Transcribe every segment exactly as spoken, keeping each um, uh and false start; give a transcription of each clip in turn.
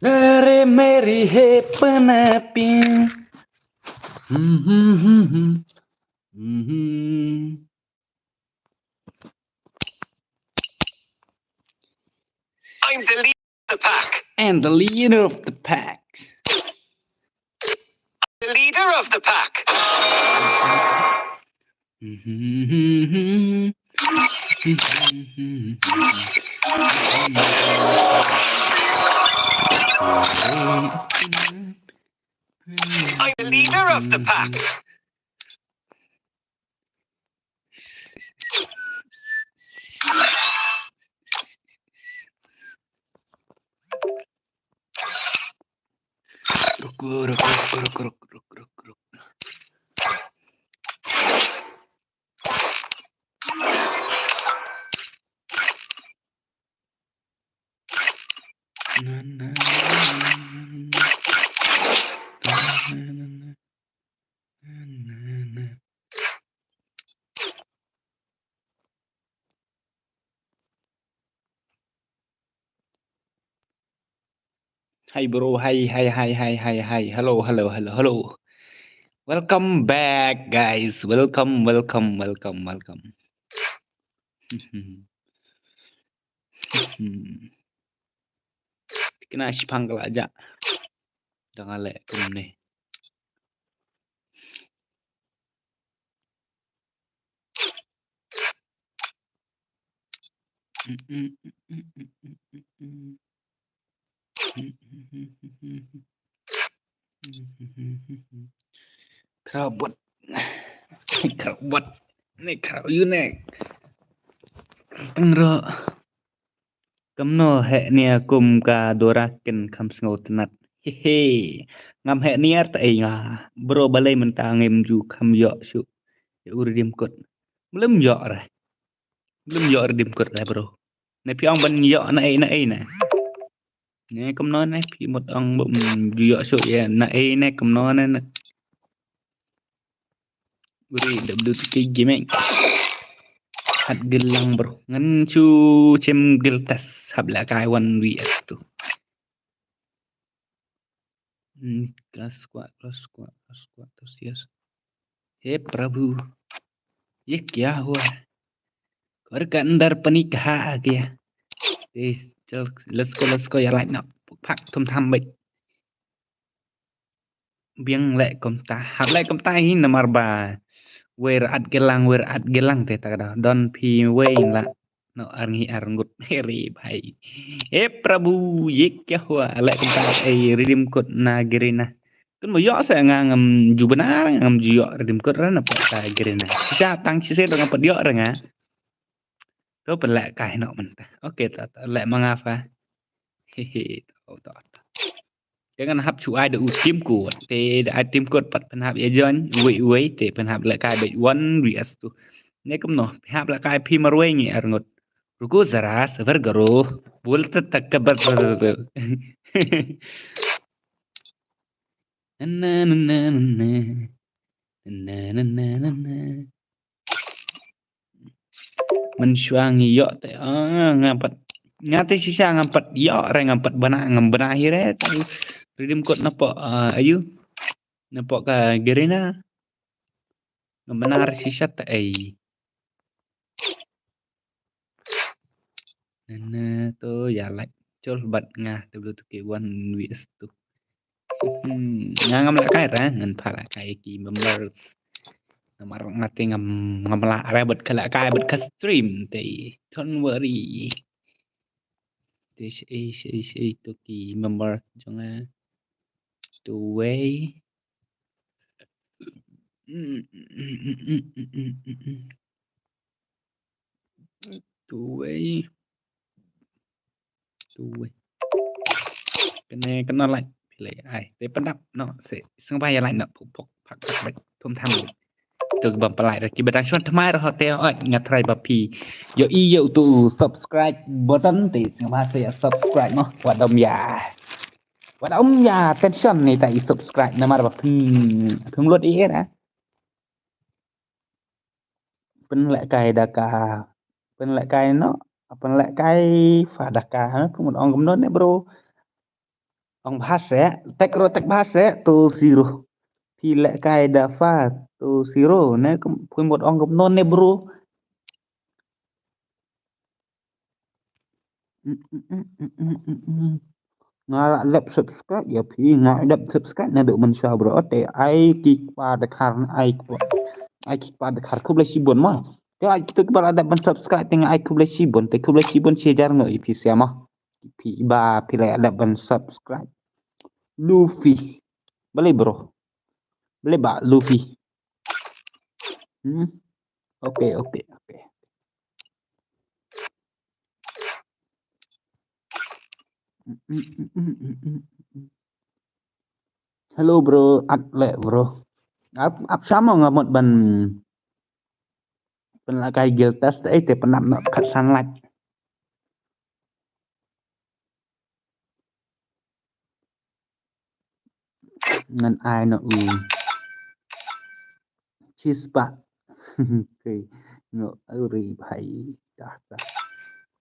Very merry happy. Hmm, hmm, hmm, hmm. Hmm, hmm. I'm the leader of the pack. And the leader of the pack. The leader of the pack. I'm the leader of the pack. Ruk, ruk, ruk. Na, na, na, na. Hi bro, hi, hi, hi, hi, hi, hi. Hello, hello, hello, hello. Welcome back, guys. Welcome, welcome, welcome, welcome. Hmm. Kena shipang kala aja. Dang ale kumne. Khraw bot. Khraw bot. Ne khraw yu ne. Tang ro. Kumno heh nia kum ka Dora kin kham sngew tnat. He he. Ngam heh niar ta ei nga. Bro balei mynta ngim ju kham ïoh shuh ïa u Redeem Code. Mlem ïoh re. Mlem ïoh Redeem Code re bro. Ne phi ong ban ïoh na ei na ei ne. Ne kumno ne phi mut ong bym ju ïoh shuh ïa na ei ne kumno ne ne. Uri dap dut ki gimmick. Hat gelang bro. Ngan chu chem gel tas hap la kai one V S tu. Hmm, kelas kuat, kelas kuat, kelas kuat tu sias. He Prabhu. Ye kya hua? Ghar ka andar pani kaha aa gaya? Te chal, let's go, let's go, ïa like noh. Phak thum tham beit. Biang leh kumta. Hap leh kumta hi namar ba wer at gelang, wer at gelang te ta ka da. Don phi wei la. No, arngi arngut. Heri bhai. He Prabhu, ye kya hua? Leh kumta ei Redeem Code na Garena. Kun mo ïoh sa nga ngam ju bna ngam ju ïoh Redeem Code ra na pota Garena. Shisha tang shisha dang pat ïoh ra nga. To pynleh kai noh mynta. Okay, ta, ta leh ma nga fa. Hehe, to, to, to. Te ngan hap shu ai da u Redeem Code. Te da ai Redeem Code pat pynhap ïa join. Uwei, uwei, te pynhap leh kai beit one V S tu. Ne kumno, pynhap leh kai phi marwei ngi arngut. Ruko zara, sabar karo. Bol tak tak ka bar. Na, na, na, na, na. Na, na, na, na, na. Mynshuwa ngi ïoh te, ah, ngam pat. Nga te shisha ngam pat ïoh re, ngam pat bna, ngam bna hi re. Te Redeem Code na pok, ah, ayu. Na pok ka Garena. Ngam bna re shisha te ei. Na, na, to ïa like. Chol bad nga W two K one V S tu. Hmm, nga ngam leh kai ra, ngan pha leh kai ki members. Namar nga te ngam, ngam lah re bad ka leh kai bad ka stream te. Don't worry. Te shei, shei, shei to ki members jong nga. Tu wei. Tu wei. Tu wei. Kane kane like phi like ai. Te pyndap noh se. Sngewbha ïa like noh pok pok phak phak bad thum tham. Tu bam pynlait ra ki ba dang shuwa thymmai ra hotel ot nga try ba phi ïohi ïa utu subscribe button te sngewbha se ïa subscribe noh. Wat dom ïa. Wat um ïa tension ne ta i subscribe namar ba phin, phin lut i era. Pynlehkai da ka, pynlehkai noh, pynlehkai fa da ka, pynmut ong kumno ne bro. Ong bha seh, tek ruh tek bha seh, two zero. Phi lehkai da fa, two zero ne, pynmut ong kumno ne bro. Nga la dep subscribe ïa phi, nga dep subscribe naduh mynshuwa bro. Te ai ki kpa da khar, ai kpa, ai ki kpa da khar khublei shibun ma. Te ai kito kiba la dep ban subscribe te nga ai khublei shibun, te khublei shibun shi hajar ngut ïa phi seh ma. Phi ba phi la dep ban subscribe. Luffy. Balei bro? Balei ba Luffy? Hmm? Okay, okay, okay. Hello bro, at le bro. Ap, ap sama nga mut ban, ban lehkai guild test eh, te pynap noh khatsan lak. Ngan ai noh u chispah. Okay. Ngo uri bhai. Dah, dah.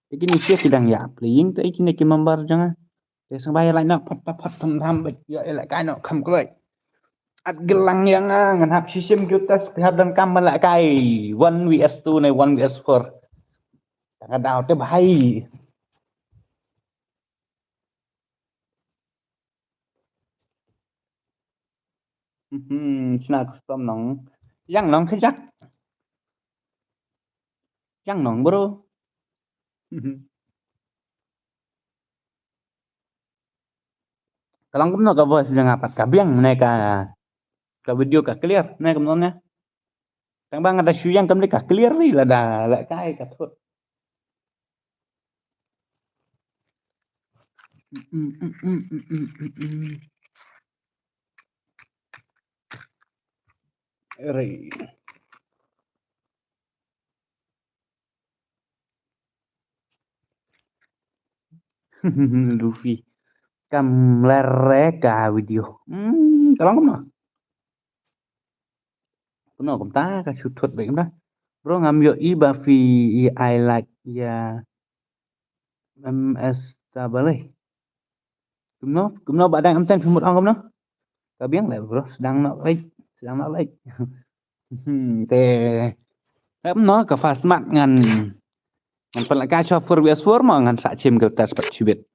Te kine ki dang ïa playing te kine ki member jong nga. Te sngewbha ïa like noh phot phot phot, pyntham bad ïa lehkai noh kham kloi. At glang ïa nga, ngan hap shisien guild test, phi hap donkam ban lehkai one V S two ne one V S four. Tang ka daw te bhai. Hmm, shna custom nong. Ïang nong kajak. Ïang nong bro. Ka long kumno ka voice jong nga pat, ka biang ne ka, ka video ka clear ne kumno ne. Tang ba nga da shu ïeng kam dei ka clear ri lada lehkai ka thut. Ri. Luffy. Kam ler re ka video. Hmm, ka long kumno? Kumno kumta ka shu thut beit kumta. Bro ngam ïohi ba phi i ai like ïa M S ta balei. Kumno, kumno ba dang em ten phi mut ong kumno. Ka biang le bro, sdang nok like, sdang nok like. Hmm, te. Em no ka fast mat ngan, ngan pynlehkai shuwa four V S four mo ngan sa chim guild test pat shibit.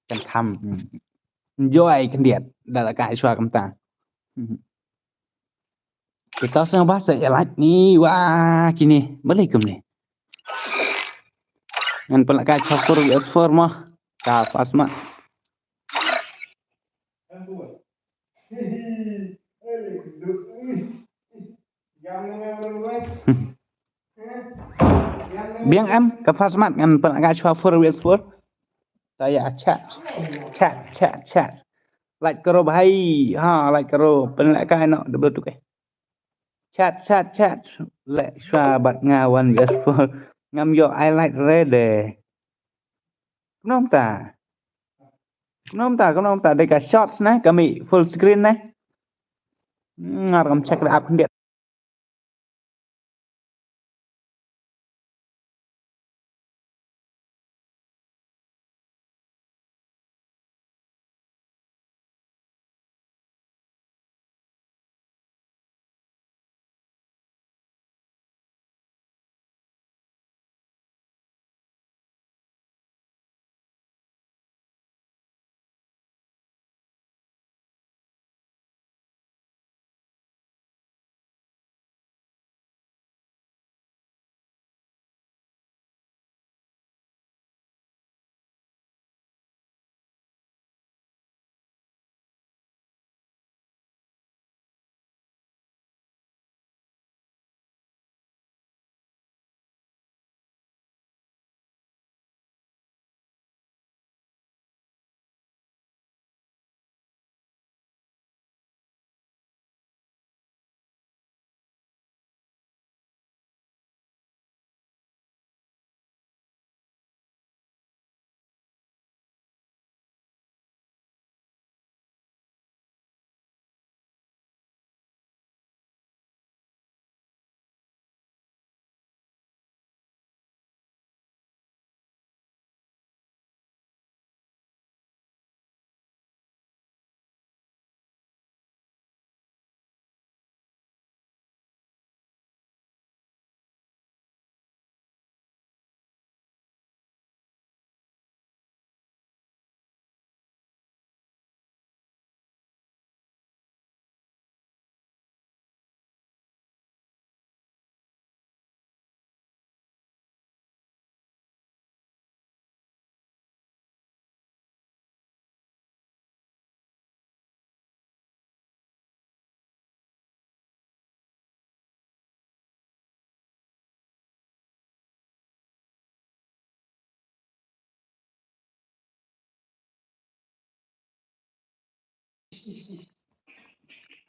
Kan kham. Hmm. Enjoy khyndiat da lehkai shuwa kumta. Hmm. Kita sngewbha sa ïa like ni, wah kine balei kumne. Ngan pynlehkai shuwa four V S four mo. Ka fast mat. Biang em ka fast mat ngan pynlehkai shuwa four V S four. Ta ïa chat, chat, chat, chat. Like karo bhai, ha like karo, pynlehkai noh double two K. Chat, chat, chat. Leh shuwa bad nga one V S four. Ngam ïoh ai like re de. Kumno kumta. Kumno kumta, kumno kumta. Dei ka shorts ne, ka mih full screen ne. Ngar kam check da app khyndiat.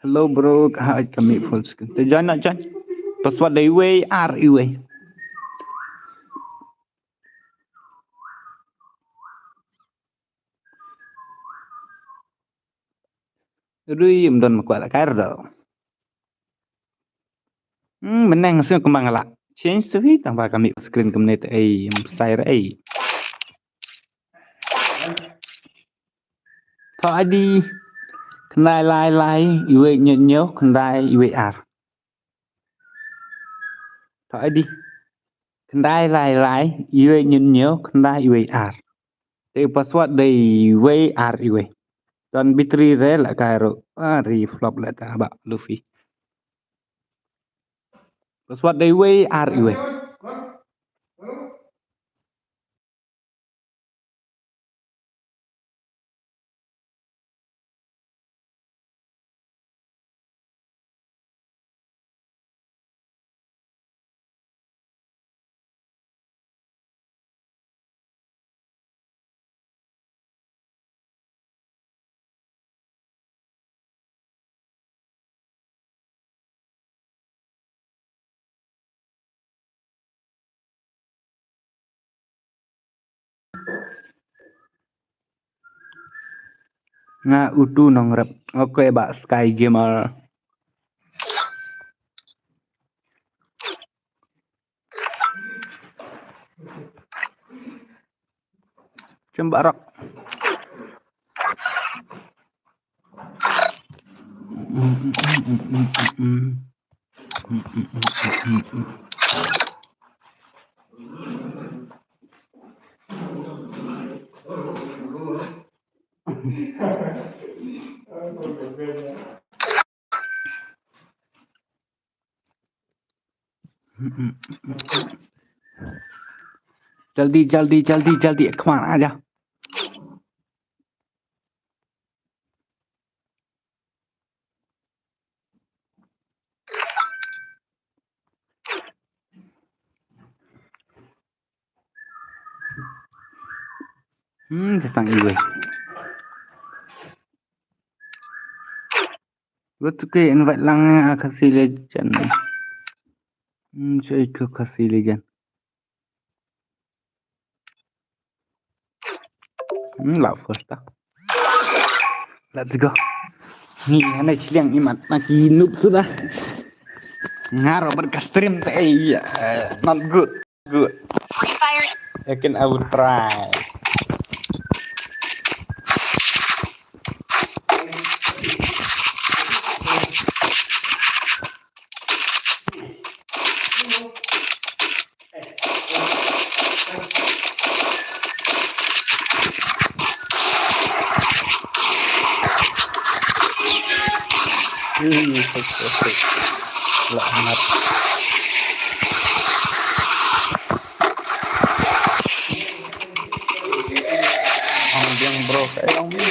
Hello bro, ka haj kami full screen. Te join na join. Password dei wei ar iwei. Rui ym don ma kwah la kair do. Hmm, myneng sngewkmen nga la change tu hi, tang ba kami screen kumne te ei, ym style ei. Tho adi khyndai lai lai iwei hynñiew hynñiew khyndai iwei ar. Tho adi khyndai lai lai iwei hynñiew hynñiew khyndai iwei ar. Te password dei iwei ar iwei. Don battery re la kai ro. Ah, ri flop la ta ba Luffy. Password dei iwei ar iwei. Nga utu nongrep. Okay, ba Sky Gamer. Cembarak. Jaldi, jaldi, jaldi, jaldi, come on, aja. Hmm, setang iwei. Betul ke invite lang ya Khasi Legend. Hmm, saya ke Khasi Legend. Hmm, la first ta. Let's go. Ni hana chiliang imat na ki noob sudah. Nga Robert ka stream te, eh, not good. Good. Free Fire. Yakin I will try. Ih, sik, sik, sik. Lah amat. Ang biang bro, kayak yang ni.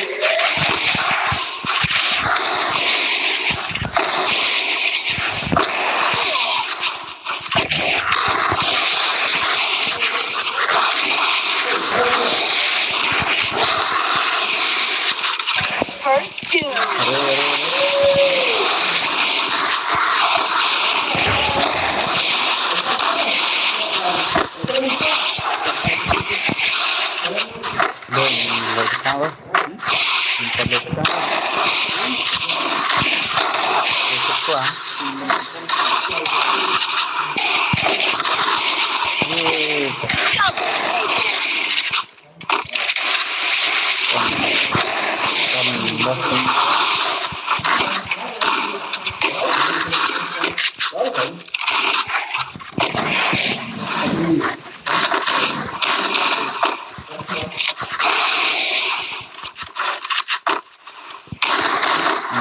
First doom.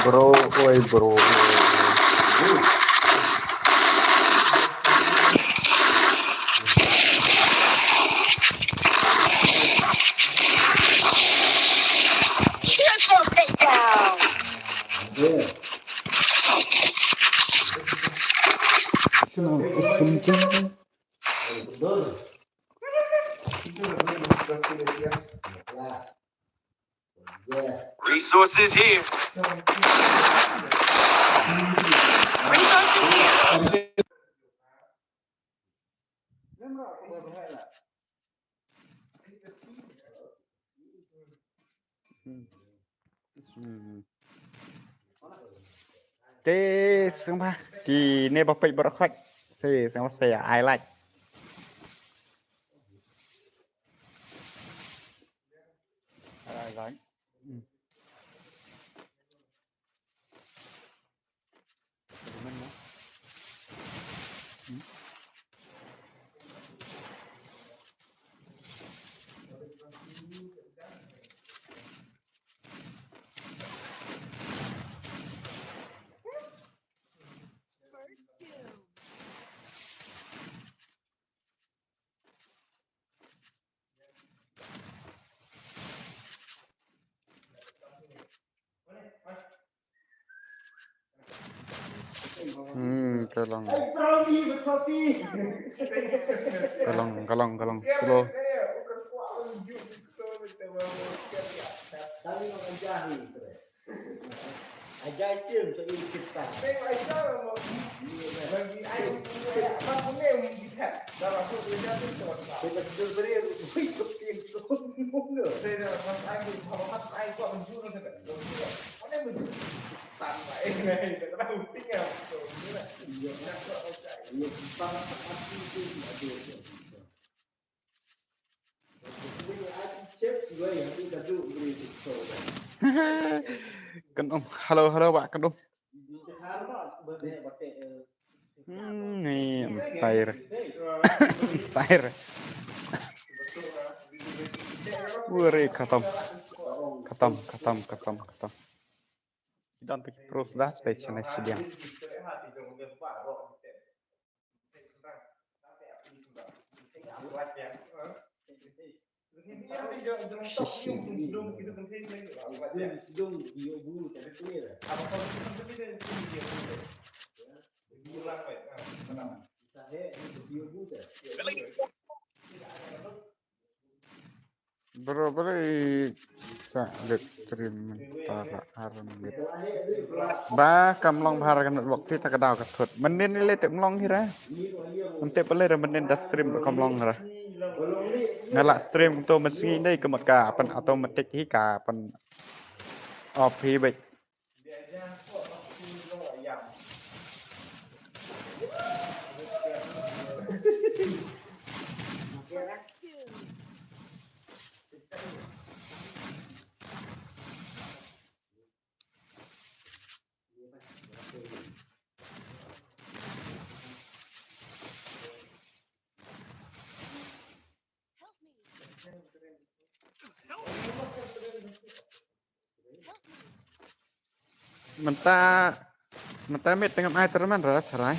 Bro, oi, bro, oi. Triple takedown. Resources here. Resources here. Hmm. Te sngewbha kine ba peit baroh khoit, sngewbha sa ai like. Ai like. Hmm. First doom. Hmm, ka long. Ka long, ka long, ka long. Slow. Kan um, hello, hello, Bah, kan um. Hmm, ni mustahil. Mustahil. Wari khatam. Khatam, khatam, khatam, khatam. Ki don ki pros da te chene chidiang. Shishi. Bro, bro, i sa live stream mynta la ar minit. Ba kam long bha ka network, te ta ka daw ka thut. Mynnin i lei te ym long hi re. Mynta pale re mynnin da stream kam long re. Nga la stream kumto mynsngi dei ka mut ka pan automatic hi ka pan off hi beit. Mynta, mynta mid te ngam ai tournament re, tharai.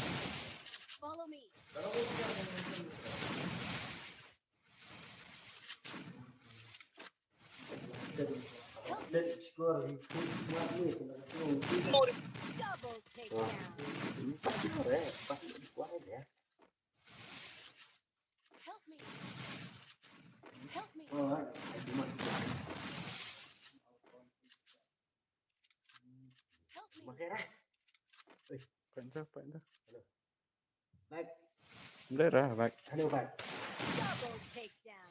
Double takedown. Help me. Help me. Help me. Panther, panther. Back. Dai ra, back. Hello, back. Double takedown.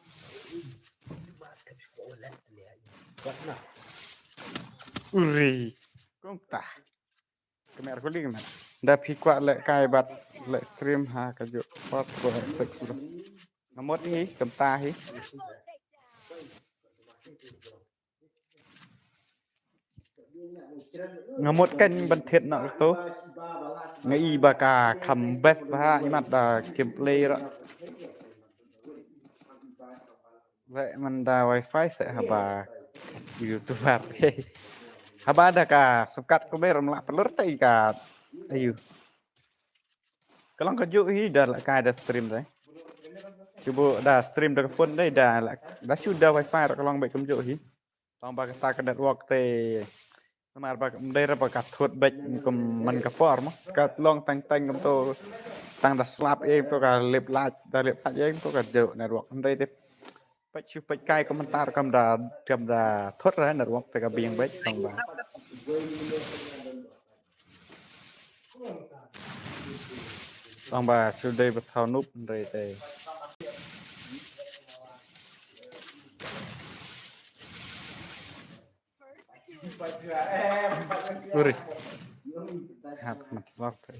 Uri. Kumta. Kmer ko ling na. Da phi kwah leh kai bad leh stream ha kajuh. Four four six bro. Nga mut hi, kumta hi. Nga mut kan ban thied noh kato. Nga i ba ka kham best bha imat da gameplay ruh. Leh man da wifi se haba YouTuber. Haba da ka sukat ko ber mla pelur te ka ayu. Ka long kajuh hi da la kai da stream dei. Kibu da stream da ka phone dei da la, da shu da wifi ruh ka long beit kumjuh hi. Tang ba kata ka network te namar ba ym dei re ba ka thut beit kum man ka por mo. Ka long tang tang kumto tang da slap ïa kumto ka lip light, da lip light ïa kumto ka juh network. Ym dei te peit shu peit kai komentar kam da, kam da thut re network te ka biang beit tang ba. Tang ba shu dei ba thaw noob hynrei te. Uri. Hat mat lok te.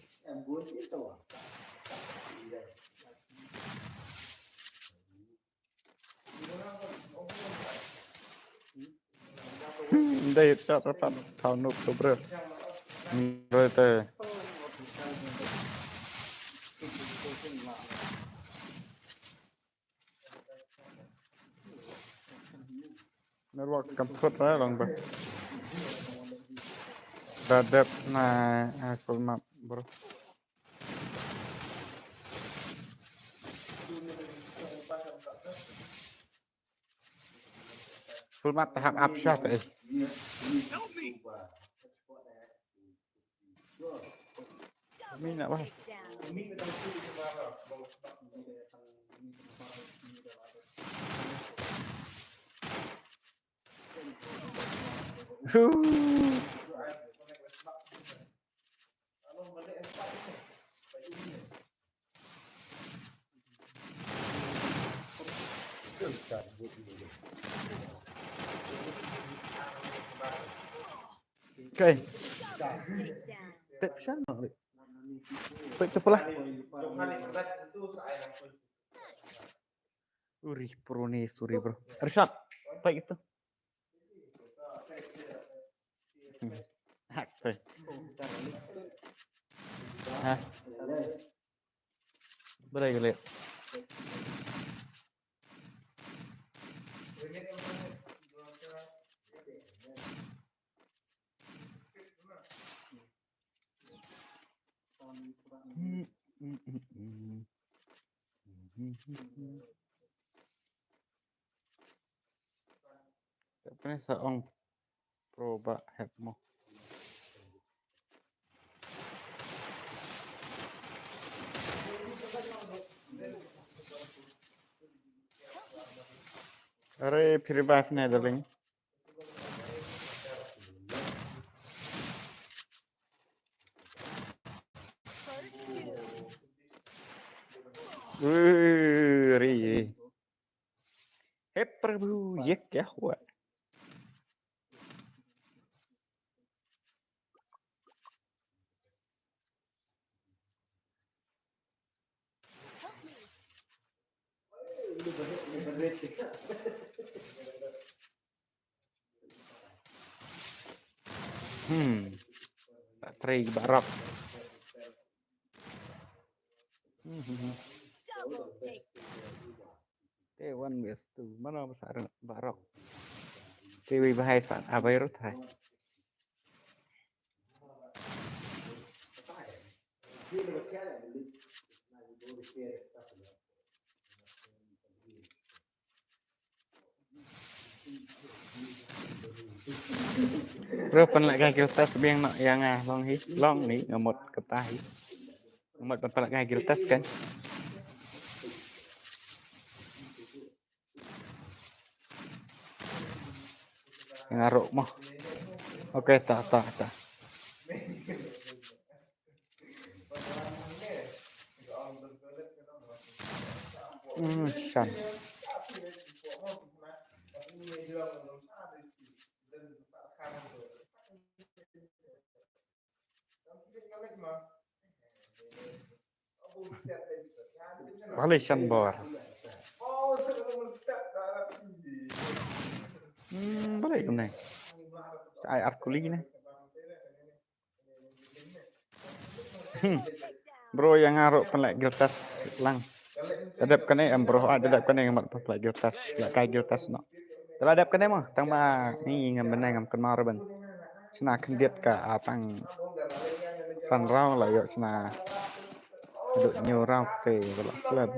Hmm, dei shot rapat thaw noob tu bro. Bro te. Network kam thut ra long ba. Da dep na, ah, full map bro. Full map ta hap ap shah ta eh. Min nak bah. Huh. Okay. Tep shan. Tep tu pula. Uri, pro ni, sorry bro. Rashad, baik itu. Hmm. Hak, baik. Ha. Boleh, boleh. Hmm, hmm, hmm, hmm. Te pynsa ong pro ba hek mo. Are phi revive ne, darling. Uri. He Prabhu, ye kya hua? Hmm. Tak trei barok. Hmm, hmm, hmm. Double take down. Te one versus two. Mano ba sa rung barok. Te wei bahai sa abai rut hai. Bro, pynleh ka guild test biang noh ïa nga long hi, long ni nga mut kata hi. Nga mut pynleh ka guild test kan. Nga ruh mo. Okay, ta ta ta. Hmm, shan. Balei shan bor? Hmm, balei kumne? Ai ar kuli ne. Hmm. Bro, ïa nga ruh pynleh guild test lang. Da dep kane em bro, ah, da dep kane nga mut pynleh guild test, leh kai guild test noh. Da la dep kane mo, tang ba ngi ngam bynne ngam kynmaw ruh ban. Shna khyndiat ka, ah, tang san round la ïoh shna. Haduh hynñiew round te ka la slem.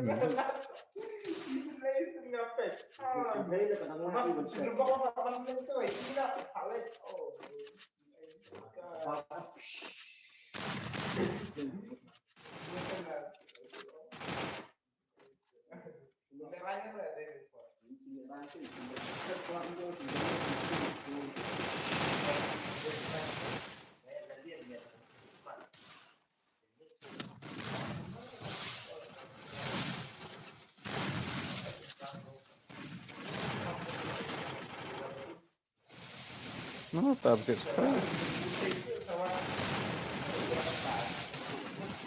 Mano ta basiat spray?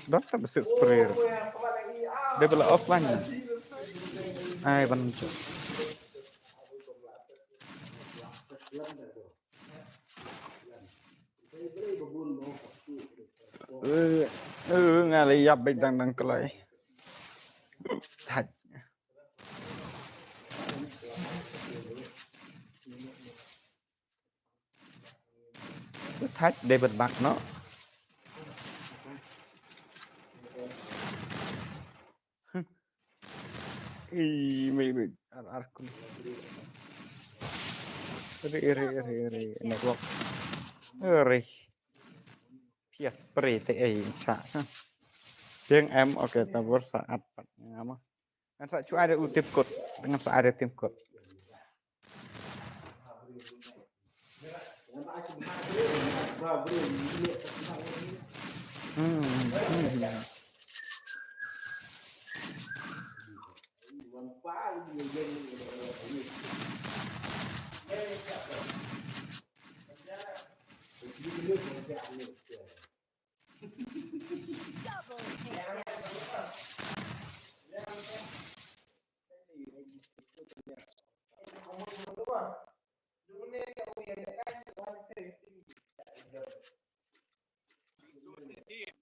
Dang ta basiat spray. Dei ba la offline na. Ai ban. Eh, eh, nga la ïap bad dang dang kloi. Thait. Thait dei bad bak noh. Ei, mei, mei, ar, ar, kun. Ri, ri, ri, ri, network. Ri. Pia spray te ei, cha. Tieng em, okay, ta bor sa at pat ngam. Ngan sa chu ai da u tip kot, ngan sa ai da tip kot. Hmm, hmm. Double takedown. Resources here.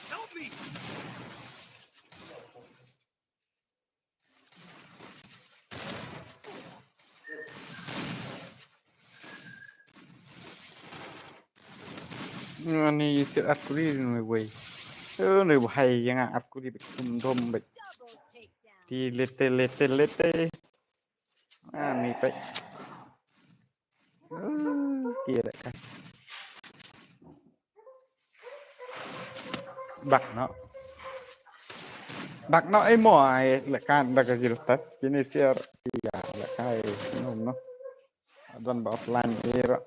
Help me! Ani sit at kuli ni wei. Eh, ni wahai yang at kuli bit tum dom bit. Ti lete lete lete. Ani pek. Eh, kira kan. Bak noh. Bak noh ei mo ai lekan da ka jil tas kini siar iya lekai nom noh. Don ba offline ira.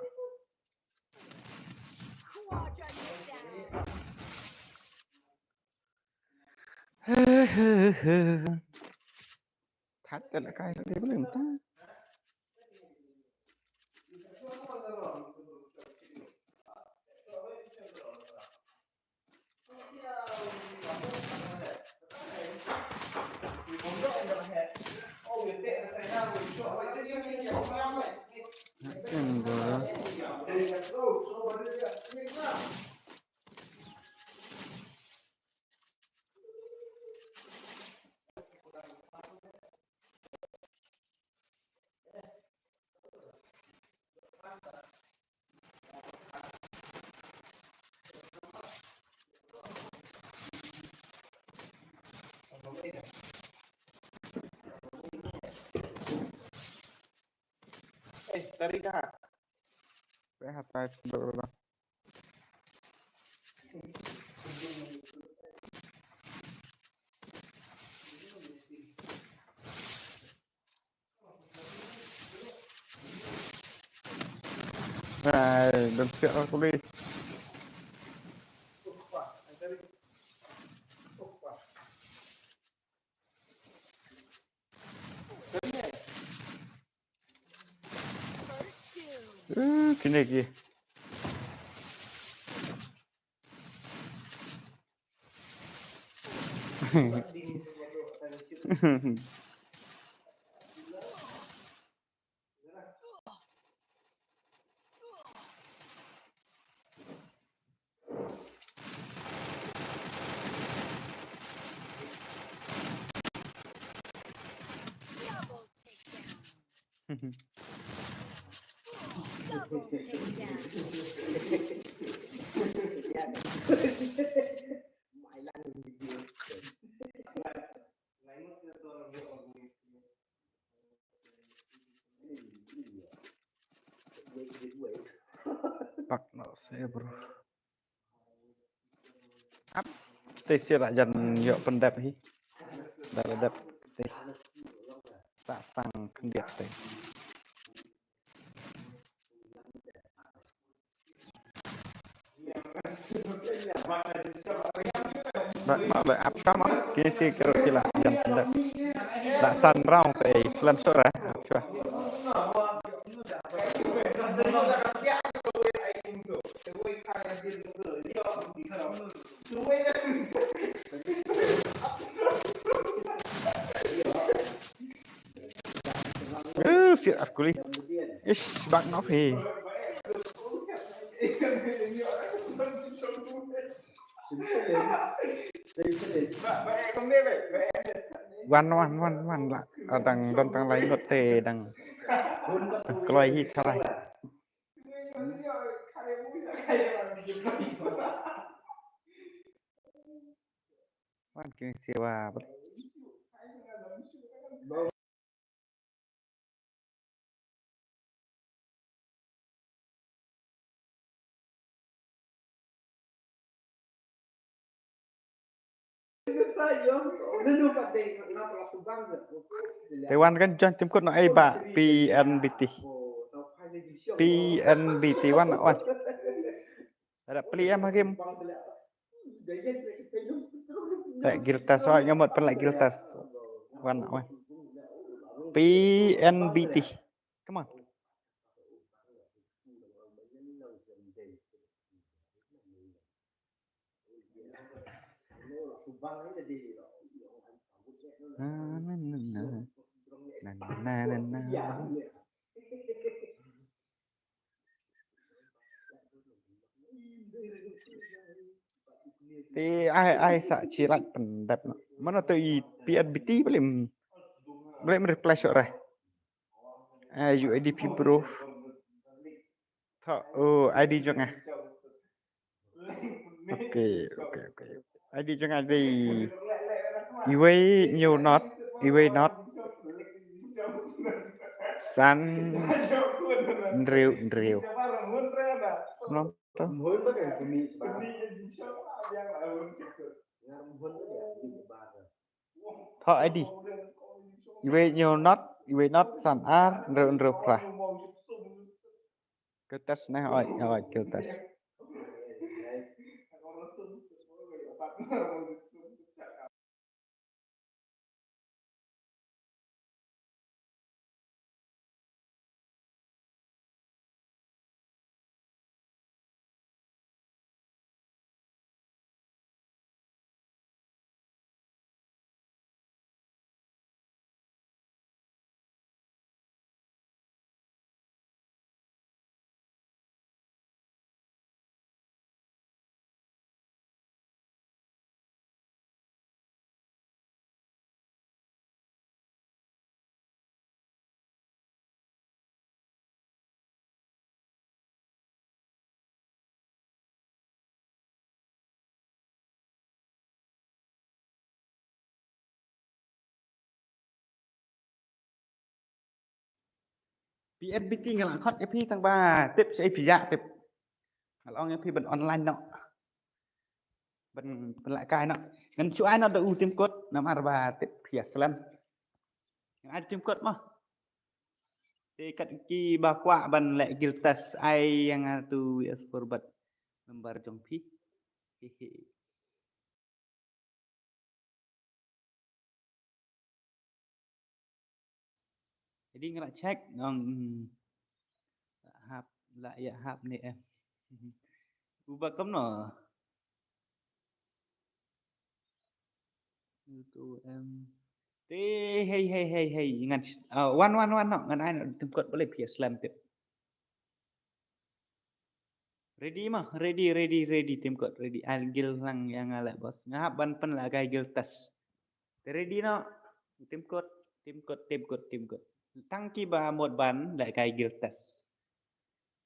Thait te lekai te belen ta. Eh, tarik dah. Rehat, guys, sebentar. Hai, dan siap aku ni. Eh, kine ki. Pak no se bro. Ap, te sira jan ïoh pyndep hi. Dah la dep te. Tak stang khyndiat te. Ba, ba, ba, ap shwa ma, ki si kero ki la jan pyndep. La san round te, slem sura, ap shwa. Eh, siat ar kuli. Ish, bak nop hi. Wan, wan, wan, wan la. Ah, dang don tang lai ngot te dang. Kloi hi tharai. Wan ki sewa. Te wan kan join tim kut no ai ba P N B T. P N B T wan wan. Ada peli em hakim. Lek giltas wa ngamot pen lek giltas. Wan wan. P N B T. Come on. Na, na, na, na. Na, na, na, na, na. Te ai ai sa chilat pendap no. Mana tu i P N B T boleh boleh replace orang. Eh, U I D P bro. Tho, oh, I D jong ah. Okay, okay, okay. I D jong ah dei. Iwei new not, iwei not. San hynriew hynriew. Nom to. Tho I D. Iwei hynñiew not, iwei not san ar, hynriew hynriew phra. Ka test ne, oi, oi, ka test. P N B T nga la khot ïa phi tang ba tip sha phi ja tip. Nga la ong ïa phi ban online noh. Ban, ban lehkai noh. Ngan shu ai noh da u tim kot namar ba tip phi ïa slem. Ngan ai tim kot mo. Te kat ki ba kwah ban leh guild test ai ïa nga tu ïa score bad number jong phi. Hehe. Jadi nga la check ngong, hmm, hap la ïa hap ne em. Uba kumno. Itu em. Te hei hei hei hei ngan, ah, wan wan wan no ngan ai no tim kot boleh phi ïa slem tip. Ready ma, ready, ready, ready, tim kot, ready. Ai guild lang ïa nga leh boss. Nga hap ban pynlehkai guild test. Te ready no, tim kot, tim kot, tim kot, tim kot. Tang ki ba mut ban lehkai guild test.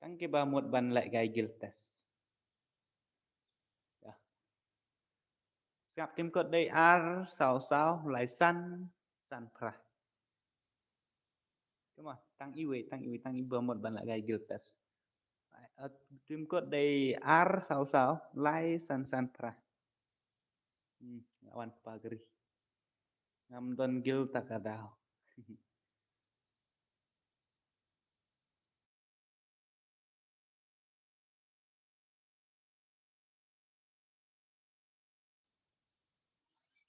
Tang kiba mut ban leh kai guild test. Ïa. Sngap team code dei ar saw saw lai san san phra. Come on, tang iwei, tang iwei, tang iba mut ban leh kai guild test. Ai, eh, team code dei ar saw saw lai san san phra. Hmm, nga wan pagri. Ngam don guild ta ka daw.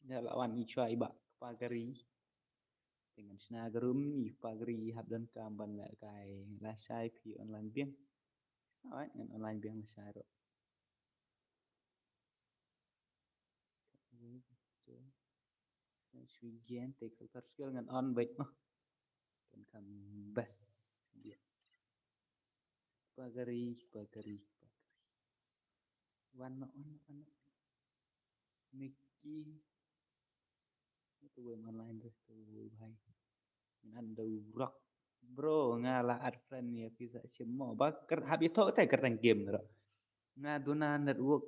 Ïa la wan i chwa i ba pagri. Te ngan shna ka room i pagri hap don kam ban leh kai lashai phi online biang. Alright, ngan online biang lashai ruh. Shwi gen te culture skill ngan on beit mo. Kan kam best. Pagari, pagari, pagari. Wan no, wan no, wan no. Mickey. Itu gue online terus tuh bhai. Nan da rock. Bro, nga la add friend ïa phi sa shim mo. Ba ker hap ïa thok te ker tang game ro. Nga duna network.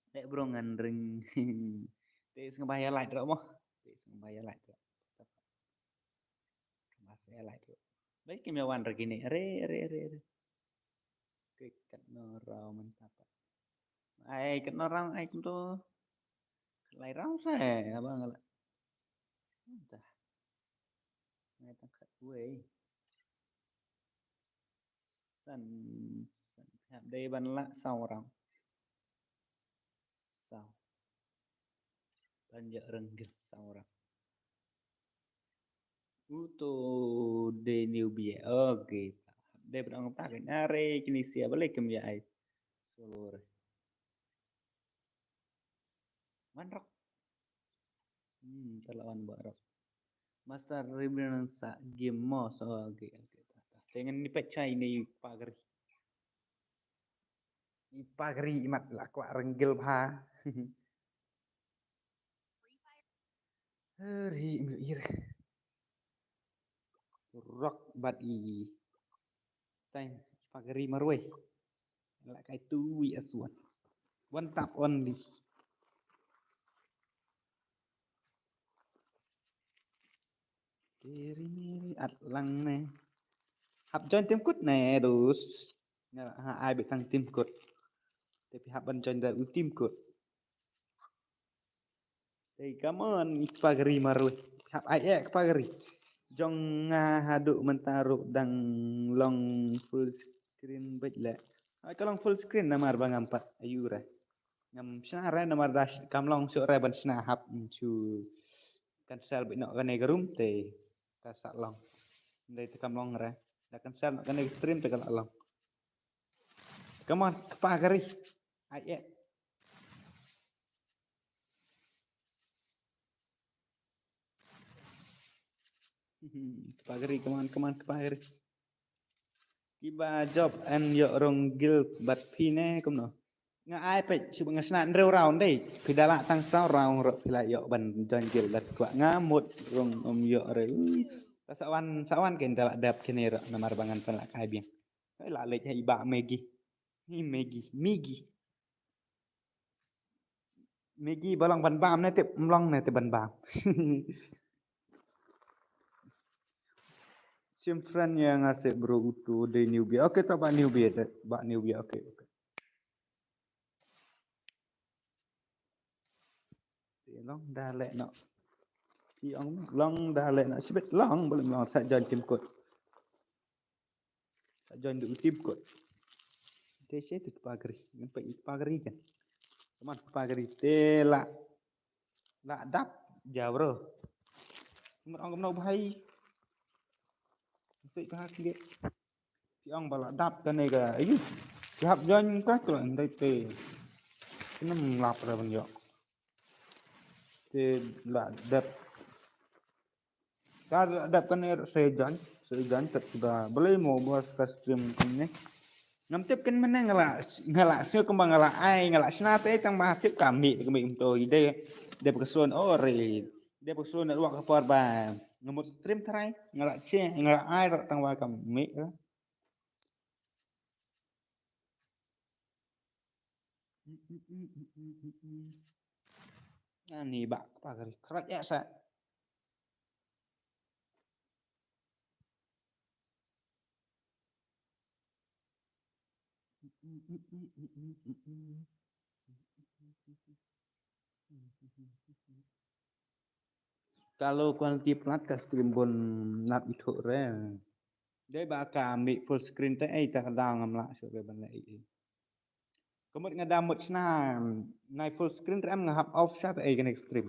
Te bro ngan ring. Te sngewbha ïa like ro mo. Te sngewbha ïa like ro. Mas ïa like ro. Baik kim ïa wan re kine. Re, re, re, re. Kik kat no raw mantap. Ai kat no raw ai kum to. Lai raw sa eh abang la. Dah. Ngai tang khat wei. San, san hap dei ban la saw raw. Saw. Ban ïa renggil saw raw. Uto de newbie. Okay. De ban ong ta kan are kini sia balik kem ya ai. Solo re. Wan rok. Hmm, ta la wan ba rok. Master Ribbon sa game mo so okay okay. Tengen ni pechai ni pagri. I pagri i mat la kwah renggil bha. Heri mi ir. Rok bat i. Tang pagri marwei. La kai tu wi aswan. One tap only. Kiri miri at lang ne. Hap join tim kut ne dus. Nga ha ai bit tang tim kut. Tapi hap ban join da u tim kut. Hey, come on, pagri marwei. Hap ai ek pagri. Jong nga hadu mentaro dang long full screen bit le. Ai ka long full screen namar ba ngam pat ayu re. Ngam shna re namar da kam long shu re ban shna hap shu cancel bit no kane ka room te ka sa long. Ndai te kam long re. Da cancel no kane ka stream te ka la long. Come on, kpa kari. Ai ek. Kpa kari, come on, come on, kpa kari. Kiba job an ïoh rong guild bad phi ne kumno. Nga ai peit shu nga sna hynriew round dei. Phi da lah tang saw round ruh phi la ïoh ban join guild bad kwah nga mut rong um ïoh re. Ka sa wan sa wan ken da lah dep kine ruh namar ba ngan pynlah kai biang. Hei la leit hei ba Maggie. Hi Maggie, Maggie. Maggie ba long ban bam ne tip mlong ne tip ban bam. Sim friend ïa nga se bro utu de newbie. Okay to ba newbie de ba newbie okay okay. Long da le no. Pi ong long da le no sibit long boleh long sa join tim kut. Sa join di u tim kut. Te se tu pagri, nampak i pagri kan. Teman pagri te la la dap ja bro. Teman ong no bhai. Sik ka hak ge. Ti ong ba la dap kane ka ayu. Ti hap join ka klo ndai te. Kinem lap ra ban yo. Te la dap. Ka dap kane se join, se join tet ba beli mo bos ka stream kane. Ngam tip kan mena ngala ngala sio kemba ngala ai ngala sna te tang ba tip kami kami umto ide. Dep ka son ore. Dep ka son network ka por ba ngamut stream trai ngala che ngala ai tang ba kami. Ani ba kpa kari krat ya sa. Ka low quality plat ka stream bun nap ithuh re. Dei ba ka mih full screen te ei ta ka daw ngam lah shuh re ban leh ei ei. Ka mut nga da mut shna nai full screen re em nga hap off sha te ei kane ka stream.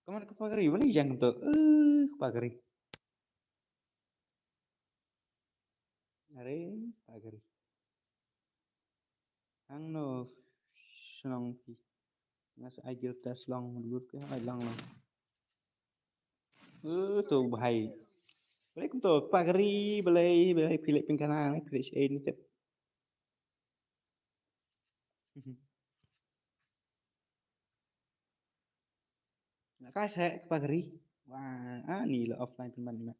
Ka mut ka pagari wala yang to eh ka pagari. Are pagari. Ang no shnong phi. Nga sa ai gil test long mut ke ai long long. Eh to bahai. Balei kum to pagari balei balei phi leh pynkhana phi leh shain tip. Na ka se pagari. Wa ani la offline pynban ina.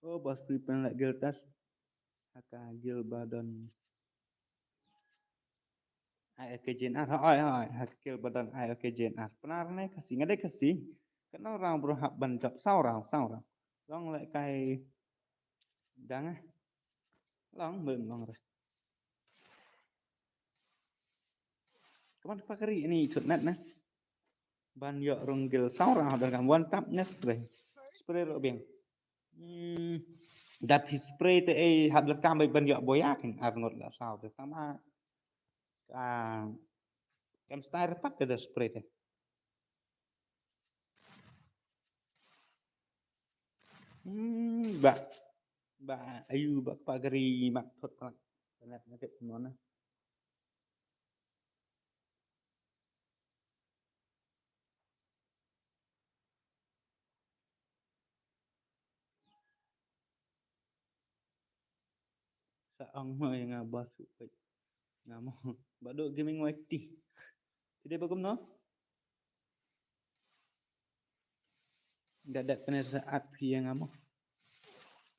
Oh, bas pri pen la gil tas. Haka gil badon. Ai ke jin ar, oi oi, haka gil badon ai ke jin ar. Pnar ne kasi, ngade kasi. Kenal rang bro hap ban jop sau rang, sau rang. Long le kai dang eh. Long mem long re. Kaman pagari ini chut nat na. Ban yok rong gil sau rang hap dan kam one tap ne spray. Spray ro biang. Hmm. Da phi spray te ei hap dan kam ban yok boya kin ar ngot la sau te tama. Ah, kam style pat te da spray te. Hmm, ba ba ayu ba pagari mak thot pat. Palat na ket mona. Sa ong mo nga ba su pek. Nga mo ba do gaming Y T. Tidak bagum no. Dadak kena saat phi yang amo.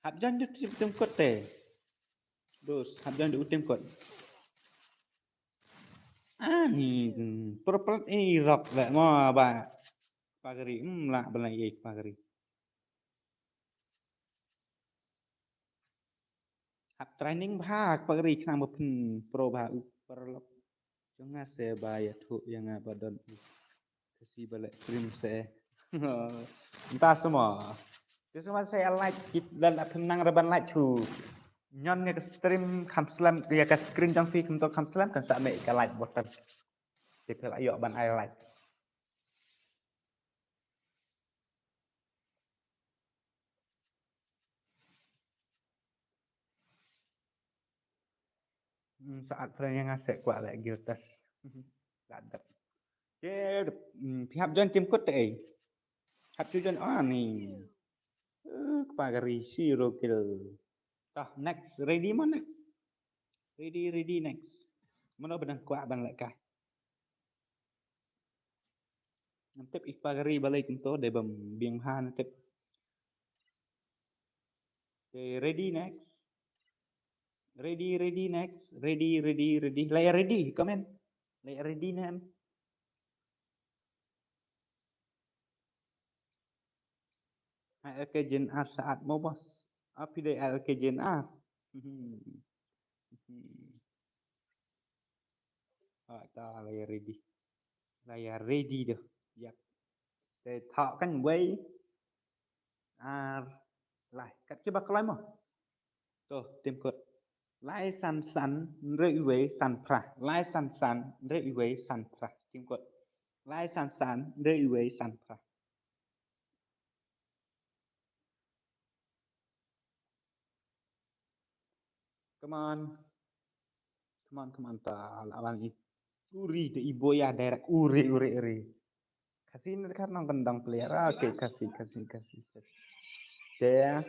Hap jan du tim kot te. Dos hap jan du tim kot. Ah ni hmm, purple ini rock le mo ba pagari hmm la bela ye pagari. Hap training bha pagari khnang ba phin pro bha u paralok. Jong nga se ba ya thu ya nga ba don u kasi ba leh stream se. Nta semua. Te semua se like kit dan la phin nang reban like thu. Nyon ya ka stream kham slem ya ka screen jong phi kumto kham slem kan sa me ka like button. Te phi la yok ban ai like. Hmm, saat friend yang ngasek kuat lagi kertas. Ladak. Ke hmm, pihak join tim kot te ai. Hap chu join ah ni. Eh, kepagari si rokil. Tah next ready mo next. Ready ready next. Mano benang kuat ban lek kah. Ngam tip ih pagari balei kumto dei bym biang bha na tip. Okay, ready next. Ready, ready next. Ready, ready, ready. Lai ready, comment. Lai ready na em. Ai okay jin ar saat mo bos. Api dei ai okay jin ar. Ah, ta lai ready. Lai ready dah. Yap. Te thok kan wei. Ar lai kat kiba kloi mo. To tim kot. Lai san san re iwei san pra. Lai san san re iwei san pra. Tim kot. Lai san san re iwei san pra. Come on. Come on, come on, ta la wan i. Uri de i boya direct uri uri uri. Kasi ni dekat nang kendang player. Ah, okay, kasi kasi kasi kasi. There.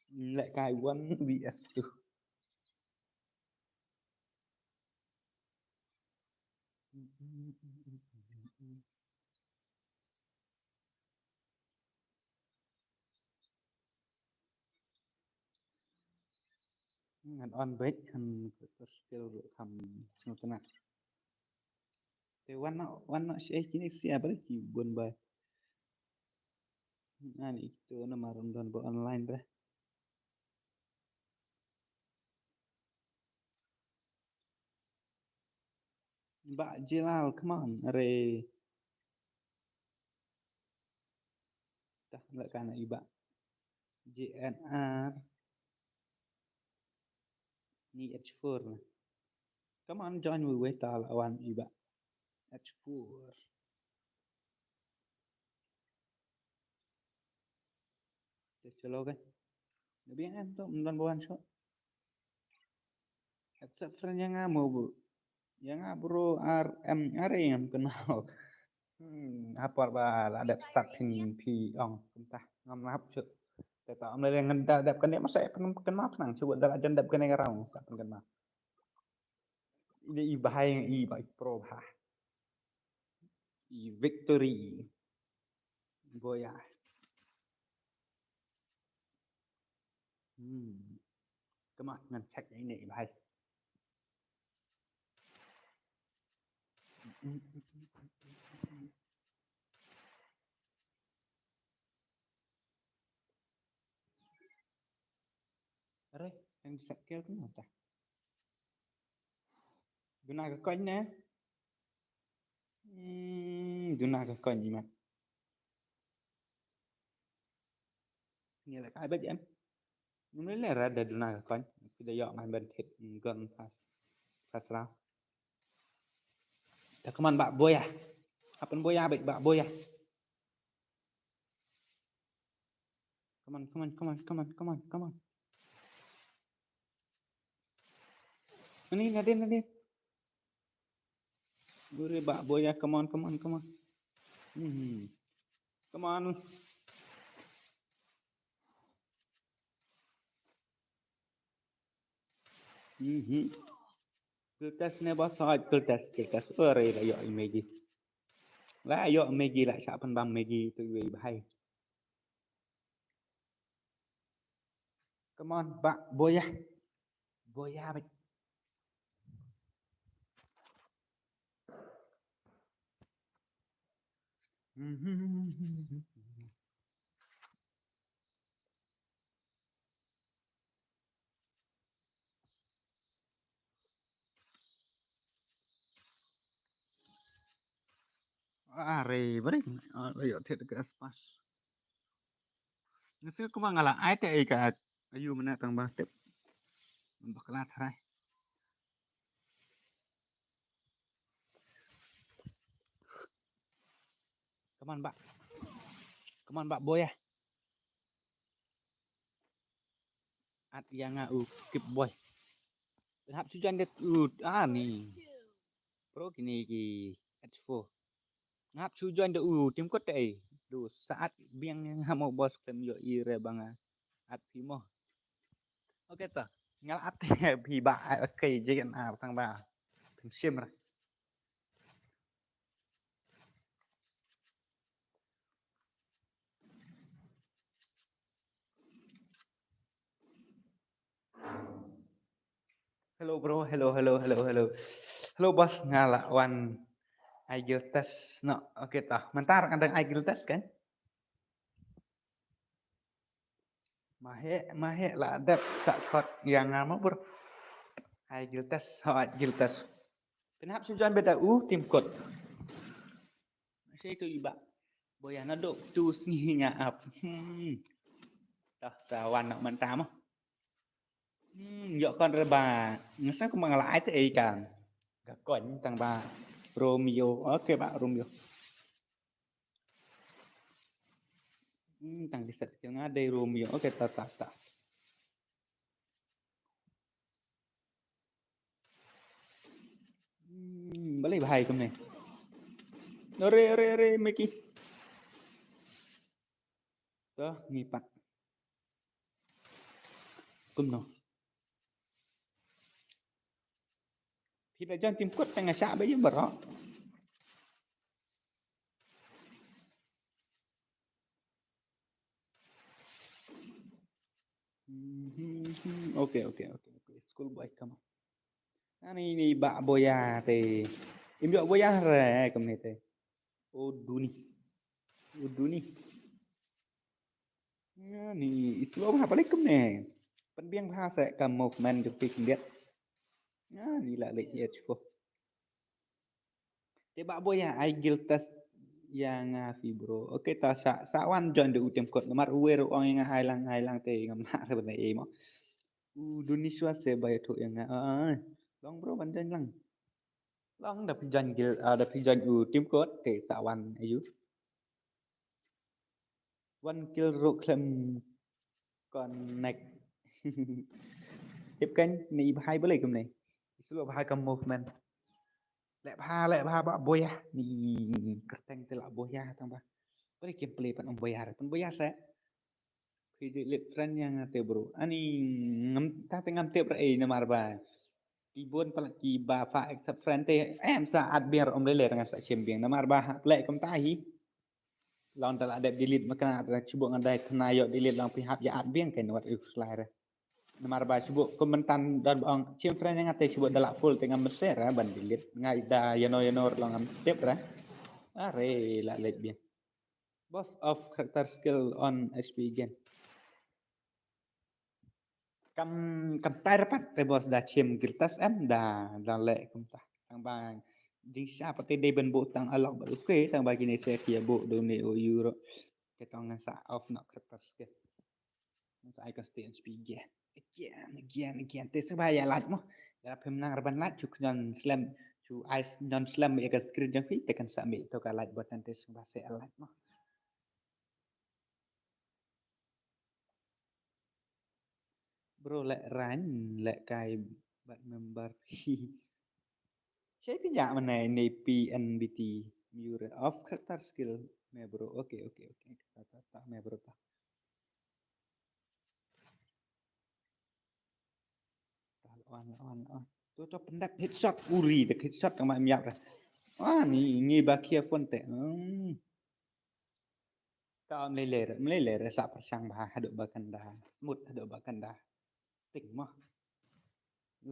Lehkai one V S two. Ngan on beit kan skill kham sngewtynnat. Te wan noh, wan noh shi ei kine sia bad ki bun ba. Ani to na marum don ba online ba. Ba Jilal, come on, are. Tah, la kana iba. J N R. Ni H four na. Come on, join we wait all awan iba. H four. Te chalo kan. Nabi an to mdan bawan shot. Accept friend yang amu bu. Yang abro R M R yang kenal. Hmm, hapar ba la dep start phin phi ong kumta ngam hap chu. Te ta am le ngan da dep kane masa phin kane ma phnang chu da la jan dep kane ngarau sa phin kane ma. Ide i bahai i ba i pro bha. I victory. Boya. Hmm. Come on, ngan check ine i bahai. Are, yang di set kill tu mata. Guna ka coin ne? Hmm, guna ka coin imat. Ni la kai bet em. Ni le ra da duna ka coin. Ki da yok man ben thit gun fast. Fast round. Da kaman ba boya. Apan boya bet ba boya. Come on, come on, come on, come on, come on, come on. Ani, nadin, nadin. Ure ba boya, come on, come on, come on. Hmm. Come on. Mhm. Kultas ne ba side kultas, kultas. Ore la yok i Maggie. La yok Maggie la sha pan bam Maggie tu i bahai. Come on, ba boya. Boya ba. Mhm. Are bari. Are yo tet ke aspas. Nasi kuma ngala ai te ai ka ayu mana tang ba tep. Bakla tharai. Come on ba. Come on ba boy ah. At ïa nga u kip boy. Hap shu join da u ani. Pro kini ki H four. Nga hap shu join da u team kot te. Du saat biang nga mo boss klem ïoh i re ba nga at phi mo. Okay to. Nga la at phi ba, okay, J N R tang ba. Phim shim ra. Hello bro, hello, hello, hello, hello. Hello boss, nga la wan ai guild test noh. Okay to. Mynta nga dang ai guild test kan? Mahe, mahe la dep sa kot ïa nga ma bro. Ai guild test, ho ai guild test. Phin hap shu join bad da u team kot. Sei tu iba. Boy ana dok tu sngi nga ap. Hmm. Tah sa wan nak mynta mo. Hmm, yok kon re ba. Ngasa ku mang la ai te ei kan. Ka kon tang ba Romeo. Okay ba Romeo. Hmm, tang di set kill nga dei Romeo. Okay, ta ta ta. Hmm, balei bahai kumne. Ore ore ore Mickey. To ngi pat. Kumno? Phi da join team code tang nga shah ba ïa baroh. Mhm. Okay, okay, okay, okay. School boy, come on. Ani ni ba boya te. Im ïoh boya re kumne te. O duni. O duni. Ani i slow bha palik kumne. Pynbiang bha se ka movement jong phi khyndiat. Ani la leh H four. Te ba boya ai guild test ïa nga phi bro. Okay ta sa sa wan join da u team code namar u wer u ong ïa nga ai lang ai lang te ngam lah re ban ai mo. U duni shuwa se ba ïathuh ïa nga. Ah, ah, ah. Long bro ban join lang. Long da phi join guild, ah, da phi join u team code te sa wan ayu. One kill ruh khlem connect. Tip kan ni bha balei kumne. Slow bha ka movement. Leh bha leh bha ba boya ni kyrteng te la boya tang ba. Balei kim play pan ong boya re pan boya se. Phi delete friend ïa nga te bro. Ani ngam ta te ngam tip re ei namar ba. Ki bun pala ki ba fa accept friend te em sa add biang re um lele re nga sa shim biang namar ba ha play kumta hi. Long da la dep delete ma kane da shu bok nga dei kane ïoh delete long phi hap ïa add biang kein wat ïa u slide re. Namar ba shu bok kum mynta don ba ong shim friend ïa nga te shu bok da la full te ngam mynsiem re ban delete nga da ïano ïano re long ngam tip re. Are la leit biang. Boss of character skill on H P again. Kam kam style pat te boss da shim guild test em da da leh kumta. Tang ba jingshisha pat te dei ban buh tang alok bad u ke tang ba kine se ki ïa buh da une u euro. Te tang ngan sa off noh character skill. Ngan sa ai ka stay H P again. Again, again, again. Te sngewbha ïa like mo. Ïa phim nang re ban like shu khñiot slem shu ai khñiot slem ïa ka screen jong phi te kan sa mih to ka like button te sngewbha sa like mo. Bro leh rang leh kai bad member phi. Shei phi ïa mane ne P N B T mure of character skill me bro. Okay, okay, okay. Ta ta ta me bro ta. Ta on on on. Tu tu pendek headshot uri dek headshot tang ma em ïap re. Ah ni ngi ba kia phone te. Hmm. Ka mlei ler, mlei ler sa pyrshang bha haduh ba kan da smooth haduh ba kan da sting mo.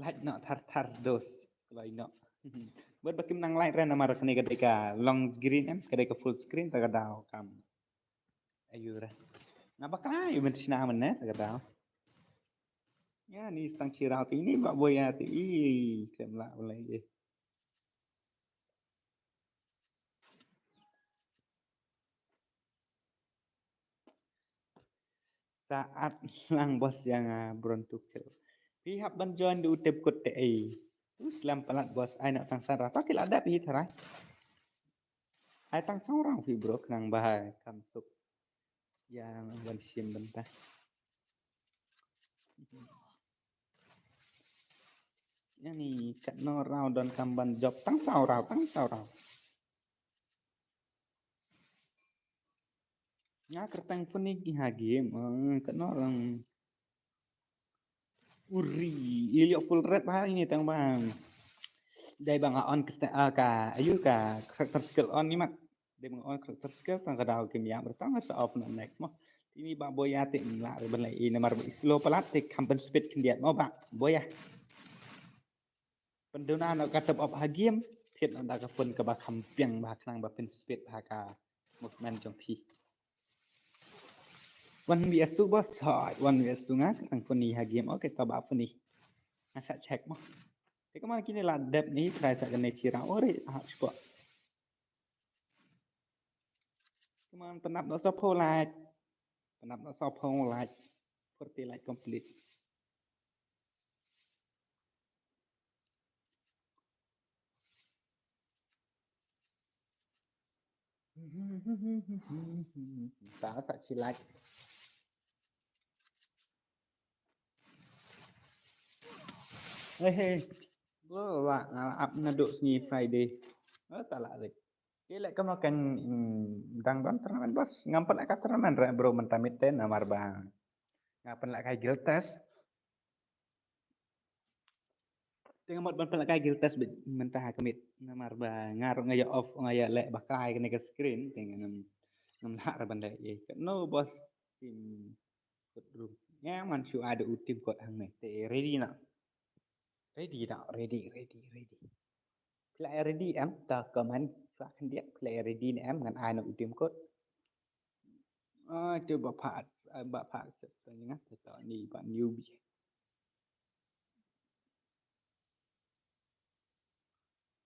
Like noh thar thar dos kloi noh. Bad ba kim nang like re namar kane ka dei ka long screen em, ka dei ka full screen ta ka daw kam. Ayu re. Nga ba kloi ban shna mane ta ka daw. Ya ni stang chirau ti ni ba boya ti i klem la ulai eh. Saat lang bos yang ah, bron tukel. Phi hap ban join du tep kut te ei. Tu slam palat bos ai nak tang sara. Takil ada phi tharai. Ai tang saurang phi bro kenang bahai kam suk. Yang ban shim bentah. Yang ni kat no rau don kam ban job tang saurang tang saurang. Nga kyrteng phone ni ha game. Eh, kano lang. Uri, ilio full red ba ini tang bang. Dai bang on ka sta- ah, ka ayu ka character skill on ni mat. Dai bang on character skill tang ka dau game ya bertang sa off na next mo. Ini ba boy ya te la re ban lai ini mar slow palat te kam ban speed khyndiat mo ba boy ya. Pynduna noh ka tep op ha game thied noh da ka phone kaba kham biang ba khnang ba pyn speed ha ka movement jong phi. One V S two boss hoi one V S two nga ka tang phone ni ha game. Okay to ba phone ni. Nga sa check mo. Te ka man kini la dep ni try sa kane chira ore ha shuwa. Come on, pynap noh sa phew like. Pynap noh sa phew like. Forty like complete. Ta sa chi like. Hey hey. Bro, wa nga ap na duk sngi Friday. Oh, ta la rik. Ki lek kano kan dang don tournament bos. Ngam pynlek ka tournament re bro mynta mid ten namar ba. Ngam pynlek ka guild test. Te nga mut ban pynlehkai guild test beit mynta ha ka miet. Namar ba nga ruh nga ïa off, nga ïa leh ba kai kane ka screen, te ngam, ngam lah ruh ban leh ei. No boss, team code room. Nga man shu ai da u team code hangne. Te ready noh. Ready noh, ready, ready, ready. Phi la ready em, to comment shuwa khyndiat, phi la ready ne em, ngan ai noh u team code. Ah, to ba pha, ba pha accept nga, to ni ba newbie.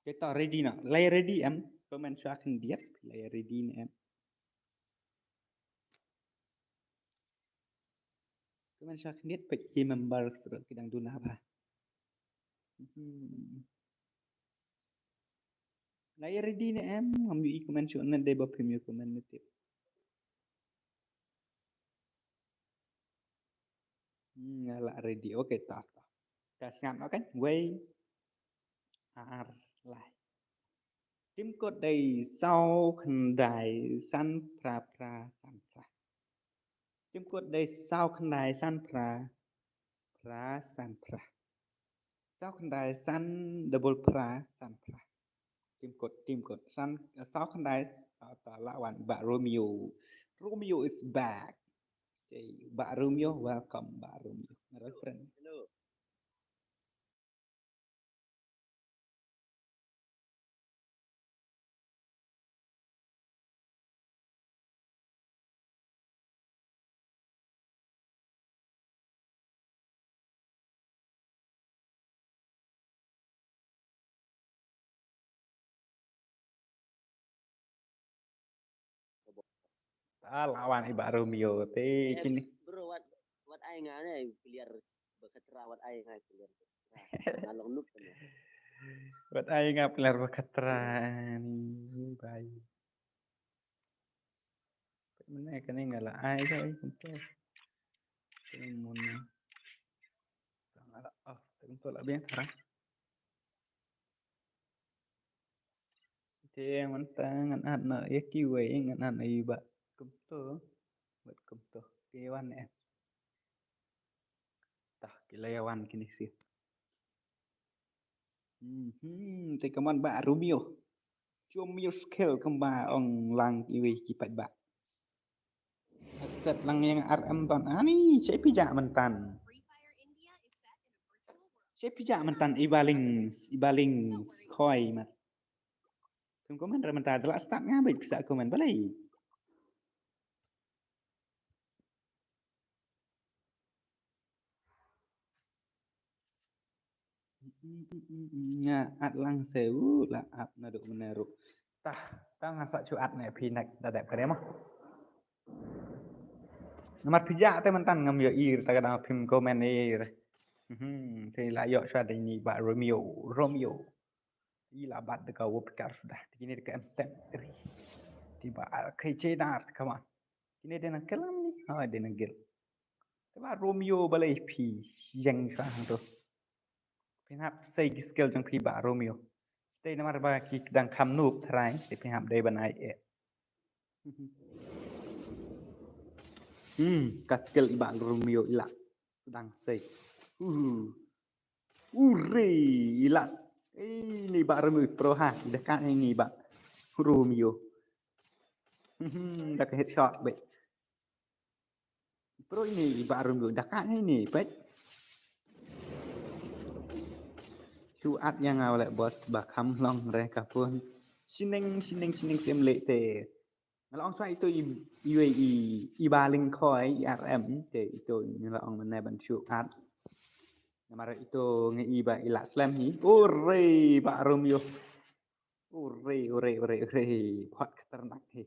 Te to ready noh. La ready em? Comment shuwa khyndiat. La ready ne em? Comment shuwa khyndiat, peit ki members ruh ki dang duna bha. Hmm. La ready ne em? Ngam ïohi comment shuh ne, dei ba phim ïohi comment ne tip. Hmm, nga la ready. Okay, ta, ta. Ta sngap noh kan? Wei. Ar, lai. Team code dei saw khyndai san phra phra san phra. Team code dei saw khyndai san phra phra san phra. Saw khyndai san double phra san phra. Team code, team code. San, saw khyndai, ah, ta la wan Bah Romeo. Romeo is back. Okay, Bah Romeo, welcome Bah Romeo. Hello, friend. Hello. Ta la wan i Bah Romeo te. Em, kine. Bro, wat, wat ai nga ne clear ba khatra, wat ai nga clear ba khatra. Nga long noob kan. Wat ai nga clear ba khatra ni, bye. Mynne kane nga la ai ka, ai kumto. Kane mynne. Nga la off, te kumto la biang tara. Te mynta ngan add noh ïa kiwei, ngan add noh ïa i Bah kumto. Bad kumto. Te wan eh. Tah, ki la ïa wan kine sha. Mhm, te ka mon Bah Romeo. Show me your skill kumba ong lang iwei ki paidbah. Accept lang ïa nga R M ton. Ani, shaei phi jah myntan. Shaei phi jah myntan, i Baling, i Baling Skoi mat. Kum comment re mynta, da la start nga beit phi sa comment balei. Nga add lang se u la add naduh mynne ruh. Tah, tang nga sa shu add ne phi next da dep kane mo. Namar phi jah te mynta ngam ïohi, ta ka dang phim comment ei. Hmm, te la ïoh shuwa da ini Bah Romeo, Romeo. I la bat da ka wop kar suda. Te kine da ka em tem ri. Te Bah K J Dar, come on. Kine dei nang kill ni? Ha, dei nang kill. Te Bah Romeo balei phi ïeng sha hangto. Phin hap sei ki skill jong phi Bah Romeo. Te namar ba ki dang kham noob trai, te phin hap dei ban ai eh. Hmm, ka skill i Bah Romeo i la sdang sei. Uh. Ure, i la. Ei, ni Bah Romeo pro ha, i da kat ni Bah Romeo. Hmm, da ka headshot beit. Pro ini i Bah Romeo, da kat ni peit. Shu add ïa nga u leh boss ba kham long re ka pun. Shineng, shineng, shineng sem leh te. Nga la ong shuwa ito i, i, i, i Baling Khoi, i R M, te ito nga la ong mynne ban shu add. Namar ito nga i ba i la slem hi. Ure, Bah Romeo. Ure, ure, ure, ure. Bhot khatarnak hi.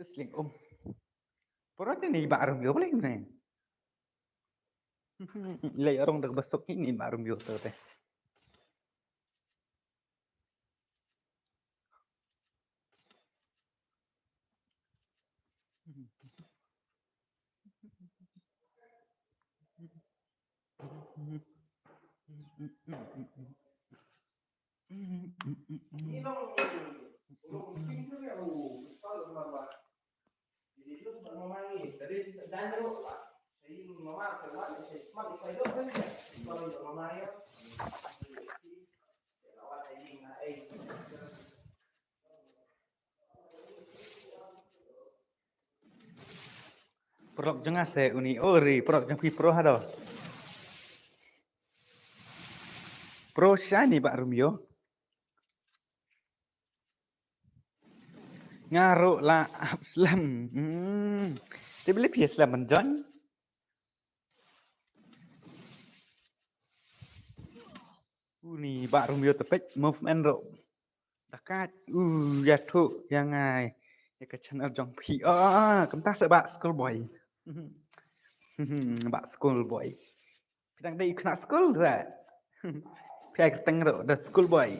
Sling um. Pura te ni Bah Romeo boleh ni. Lai orang dah besok ini Bah Romeo tu teh. Prok jong nga se uni ori, prok jong phi pro hado. Pro shani ba Romeo. Nga ruh la ap slem. Hmm. Te beli phi slem ban join. Uni ba Romeo te peit movement ruh. Dakat u ya thu ya ngai ya ka channel jong phi. Ah, kumta se ba school boy. Ba school boy. Phi dang dei kena school sa. Phi ai kyrteng ruh da school boy.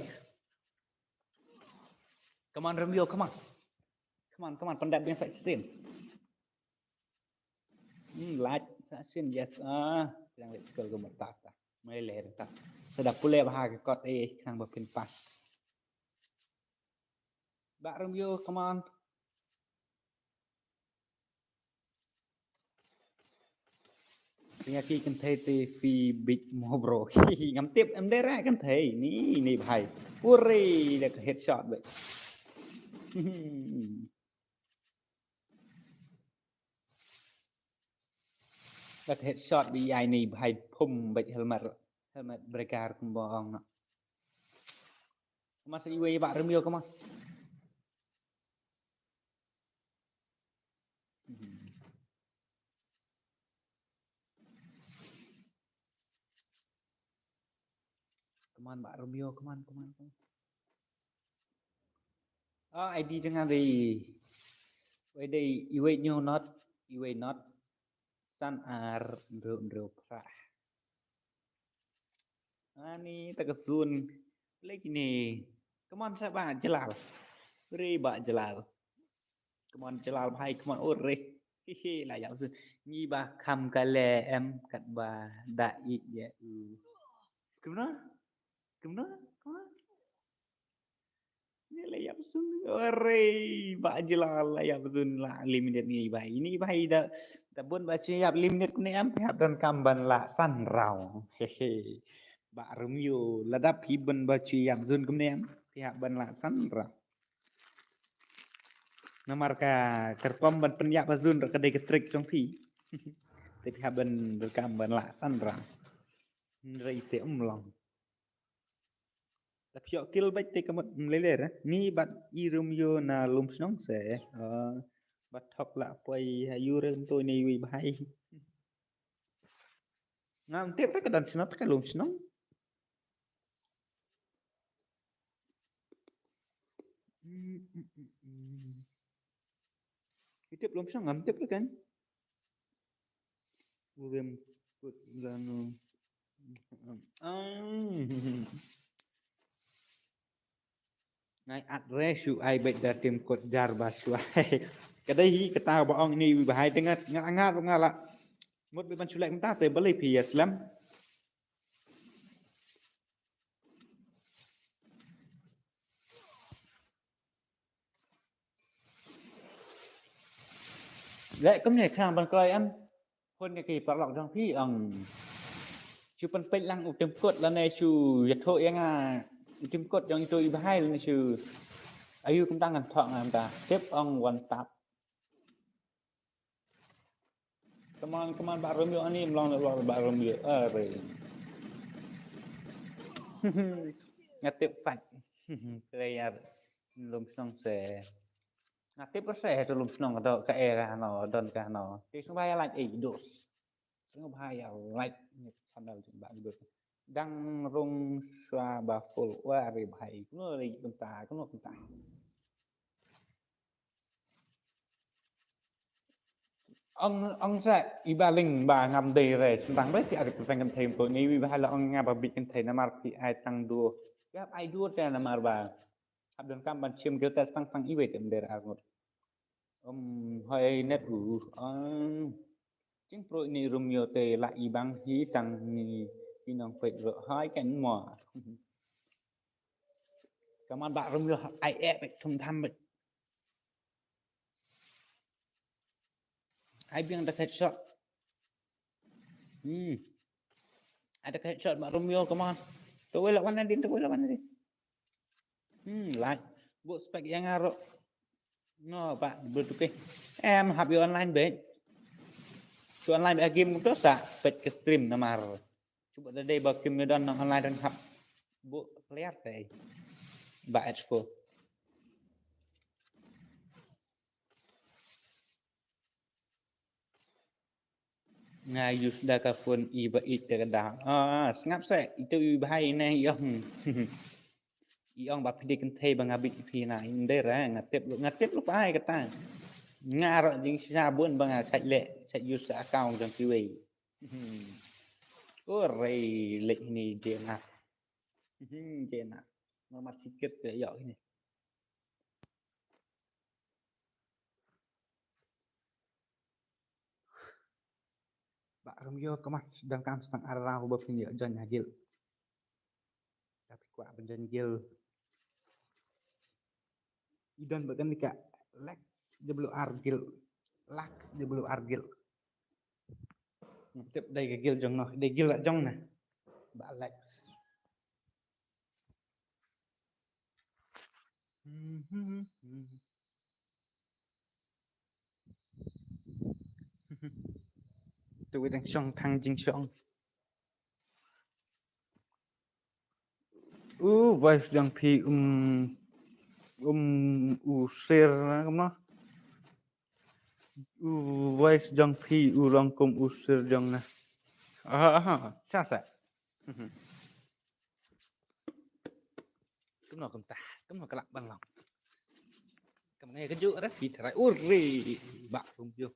Come on Romeo, come on. Come on, come on, pyndep biang sa shisien. Hmm, lait sa shisien, yes. Ah, phi dang leh school ko mata ta. Mai leh ta. Sa da pule bha ka kot eh, khnang ba phin pass. Ba Romeo, come on. Nga ki kynthei te phi bit mo bro. Ngam tip em dei ra kynthei ni ni bhai. Pure da ka headshot bit. Da ka headshot bi ai ni bhai phum bit helmet. Helmet breaker kumba ong. Kama sa iwei ba Romeo kama. Come on, ba Romeo, come on, come on, come on. Ah, I D jong nga dei. Wei dei, iwei nyo not, iwei not. San ar, ndro, ndro, pra. Ani ta ka sun. Lek ni. Come on sa ba Jalal. Re ba Jalal. Come on Jalal bhai, come on ore. Hi hi la yap sun. Ngi ba kham ka le em kat ba da i ye u. Kumno? Kumno? Kumno? Ni la yap sun. Ore ba Jalal la yap sun la limited ni bhai. Ini bhai da da bun ba chu yap limited ni em yap don kam ban la san rau. He he. Ba Romeo la dap hi ban ba chu yap sun kumne em. Yap ban la san rau. Namar ka kyrpom ban pynïap ha zone ruh ka dei ka trick jong phi. Te phi hap ban rukom ban lah san rang. Hynrei te um long. Te phi ïoh kill bad te ka mut mlei lei re. Ngi bad i Romeo na lum shnong se. Ah, bad thok lah poi ha yu re kumto ne wi bhai. Ngam tip re ka don shnong te ka lum shnong. Itip lum shnong ngam tip re kan. Urim kut lanu. Ngai at re shu ai beit da tim kot jar ba shu ai. Ka dei hi kata ba ong ni wi bhai te ngat ngat ngat nga la. Mut beit ban shu leh kumta te balei phi ïa slem. Leh kumne khang ban kloi em. Phone ïa ki paralok jong phi ong. Shu pynpeit lang u tim kot lane shu ïathuh ïa nga u tim kot jong itu i bhai lane shu. Ayu kumta ngan thoh ngan ta. Tip ong one tap. Come on, come on, ba Romeo ani mlong le ba Romeo. Are. Nga tip fight. Player lum shnong se. Nga tip se tu lum shnong do ka era no don ka no. Ti sung ba ya like eh dos. Sung ba ya like ni channel jing ba good. Dang rung swa ba full wa ri bhai. Kuno ri kumta, kuno kumta. Ong ong sa i ba ling ba ngam dei re sentang re ti ari kenteng kenteng ko ni wi ba hala ong nga ba bit kenteng namar pi ai tang duo. Ya ai duo te namar ba. Hap don kam ban chim gil te tang tang iwei te mder ar ngut. Um hoi net u. Ong. Jing pro ni Romeo te la i bang hi tang ni i nong peit ro hai ken mo. Kaman ba Romeo ai e peit thum tham peit. Ai biang da headshot. Hmm. Ada ka headshot Bah Romeo, come on. To wei la wan nadin, to wei la wan nadin. Hmm, like. Buk spek ïa nga ruh. No, Bah, betul ke. Em, hap ïa online bek. Shu online bek game tu sa peit ka stream namar. Cuba da dei ba kim ïa don online dan hap. Buk player te. Bah H four. Nga use da ka phone i ba ïeit te ka da. Ah, sngap se, itu i ba hai ne i ong. I ong ba phi dei kynthei ba nga bit phi na, i ndei re, nga tip lu, nga tip lu pa ai kata. Nga ro jing shisha bun ba nga sait leh, sait use account jong kiwei. Hmm. Ore, leh ni je na. Hmm, je na. Nomor sikit ke yok ni. Bah Romeo, come on, sedang kam sedang arah ba phin ïa join ha guild. Tapi kwah ban join guild. I don ba kan ka Lex W R guild. Lex W R guild. Tip dei ka guild jong no, dei guild la jong na. Bah Lex. Tu wei dang shong thang jing shong. U voice jong phi um um u sir na kumno. U voice jong phi u long kum u sir jong nga. Aha, aha, sa sa. Kumno kumta, kumno ka lak ban long. Kam ngai ka juk re, pi tharai uri, Bah Romeo.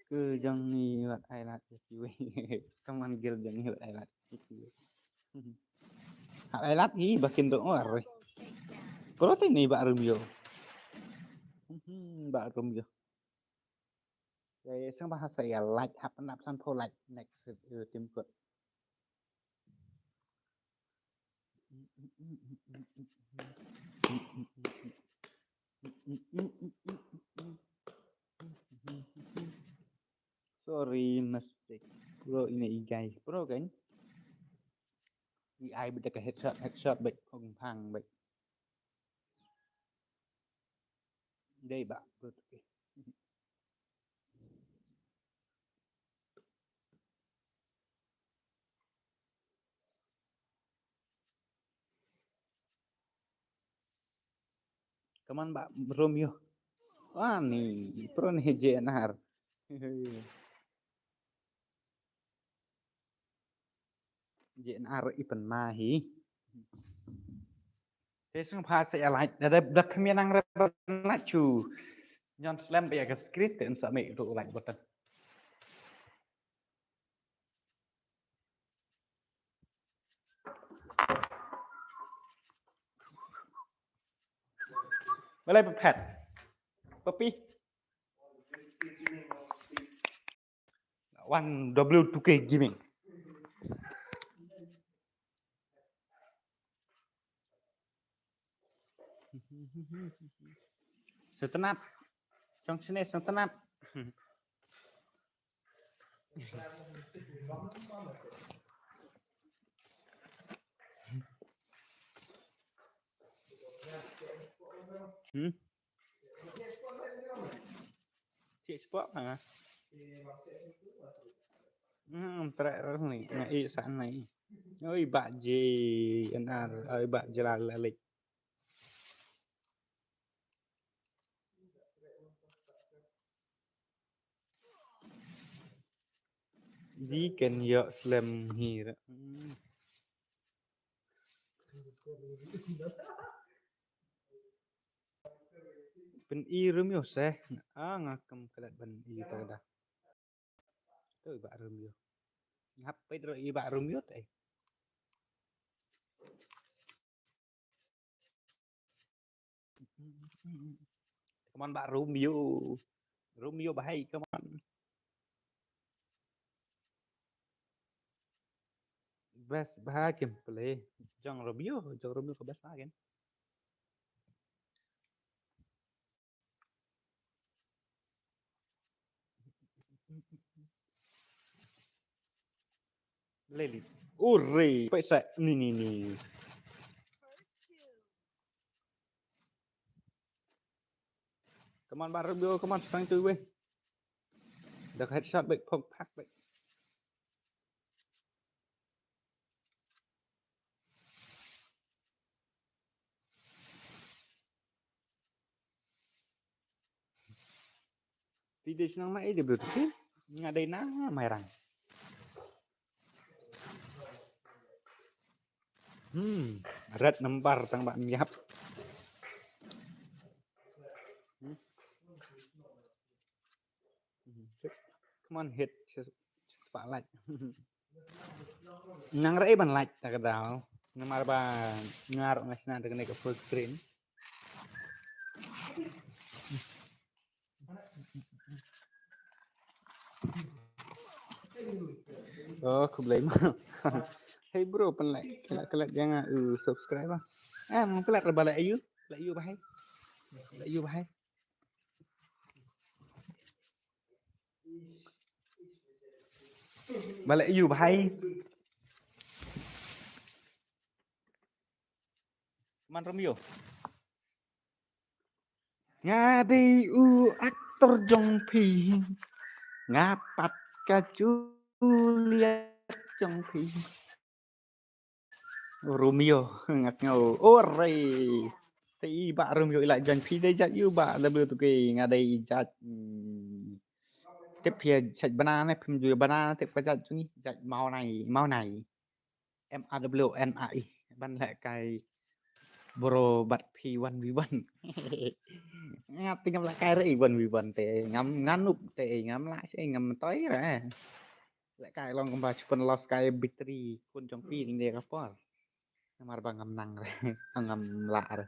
Ke jong ni wat ai lat kiwi. Kaman gel jong ni wat ai lat kiwi. Hap ai lat hi ba kin dong uri. Protein ni Bah Romeo. Hmm, Bah Romeo. Ïa, ïa, sngewbha sa ïa like, hap nap san phew like next, eh, team kot. Sorry, mistake. Pro ine i guy. Pro kan? I ai bida ka headshot, headshot bek, hong phang bek. Dei ba, betul. Kaman ba Romeo. Wah, ni, pro ni J N R. J N R i pan ma hi. Te sngewbha sa ïa like. Da, da, da pynmih nang re ban like chu. Ngan slem ba ïa ka screen te yn sa mih tu like button. Balei ba phet? Papi. Wan W two K Gaming. Sngewtynnat. Shong shane sngewtynnat. Hmm? Cik spok ha. Hmm, trek ni, ngai sa nai. Oi, bak J N R, oi, bak Jalal Alik. Di kan ïoh slem hi ra. Hmm. Pyn-i Romeo seh. Ah, nga kam klet ban i ta da. Tu i Bah Romeo. Hap peit ruh i Bah Romeo te. Come on, Bah Romeo. Romeo, bahai, come on. Best bha gameplay. Jong Romeo, jong Romeo ka best bha game. Leli. Ure, pek sa ni ni ni. Come on, Bah Rubio, come on, stang tu weh. Dah headshot back, pok pak back. Ti dei shnong ma i dei bro ti. Nga dei na Mairang. Hmm, red number tang ba miap. Hmm. Hmm, check. Come on, hit. Spotlight. Nang rei ban light ta ka daw. Namar ba ngar nga sna da ka full screen. Oh, khublei ma. Hey bro, pynlait, klet, klet ïa nga, uh, subscriber. Eh, mo klet ba leh ayu, leh ayu bahai. Leh ayu bahai. Ba leh ayu bahai. Man Romeo. Nga dei u actor jong phi. Nga pat ka Juliet jong phi. Romeo, nga sngew. Ore. Te i Bah Romeo i la join phi dei jait u Bah W two K, nga dei jait. Hmm. Tip phi jait bana ne, phim ju bana, tip ka jait jong i, jait Mawnai, Mawnai. M A W N A I. Ban leh kai bro bad phi one v one. Nga te ngam leh kai re one v one te. Ngam, ngan up te ngam lah shi ngam toi re. Leh kai long kumba chupan los kai victory kun jong phi ding de ka por. Namar ba ngam nang re. Ngam lah re.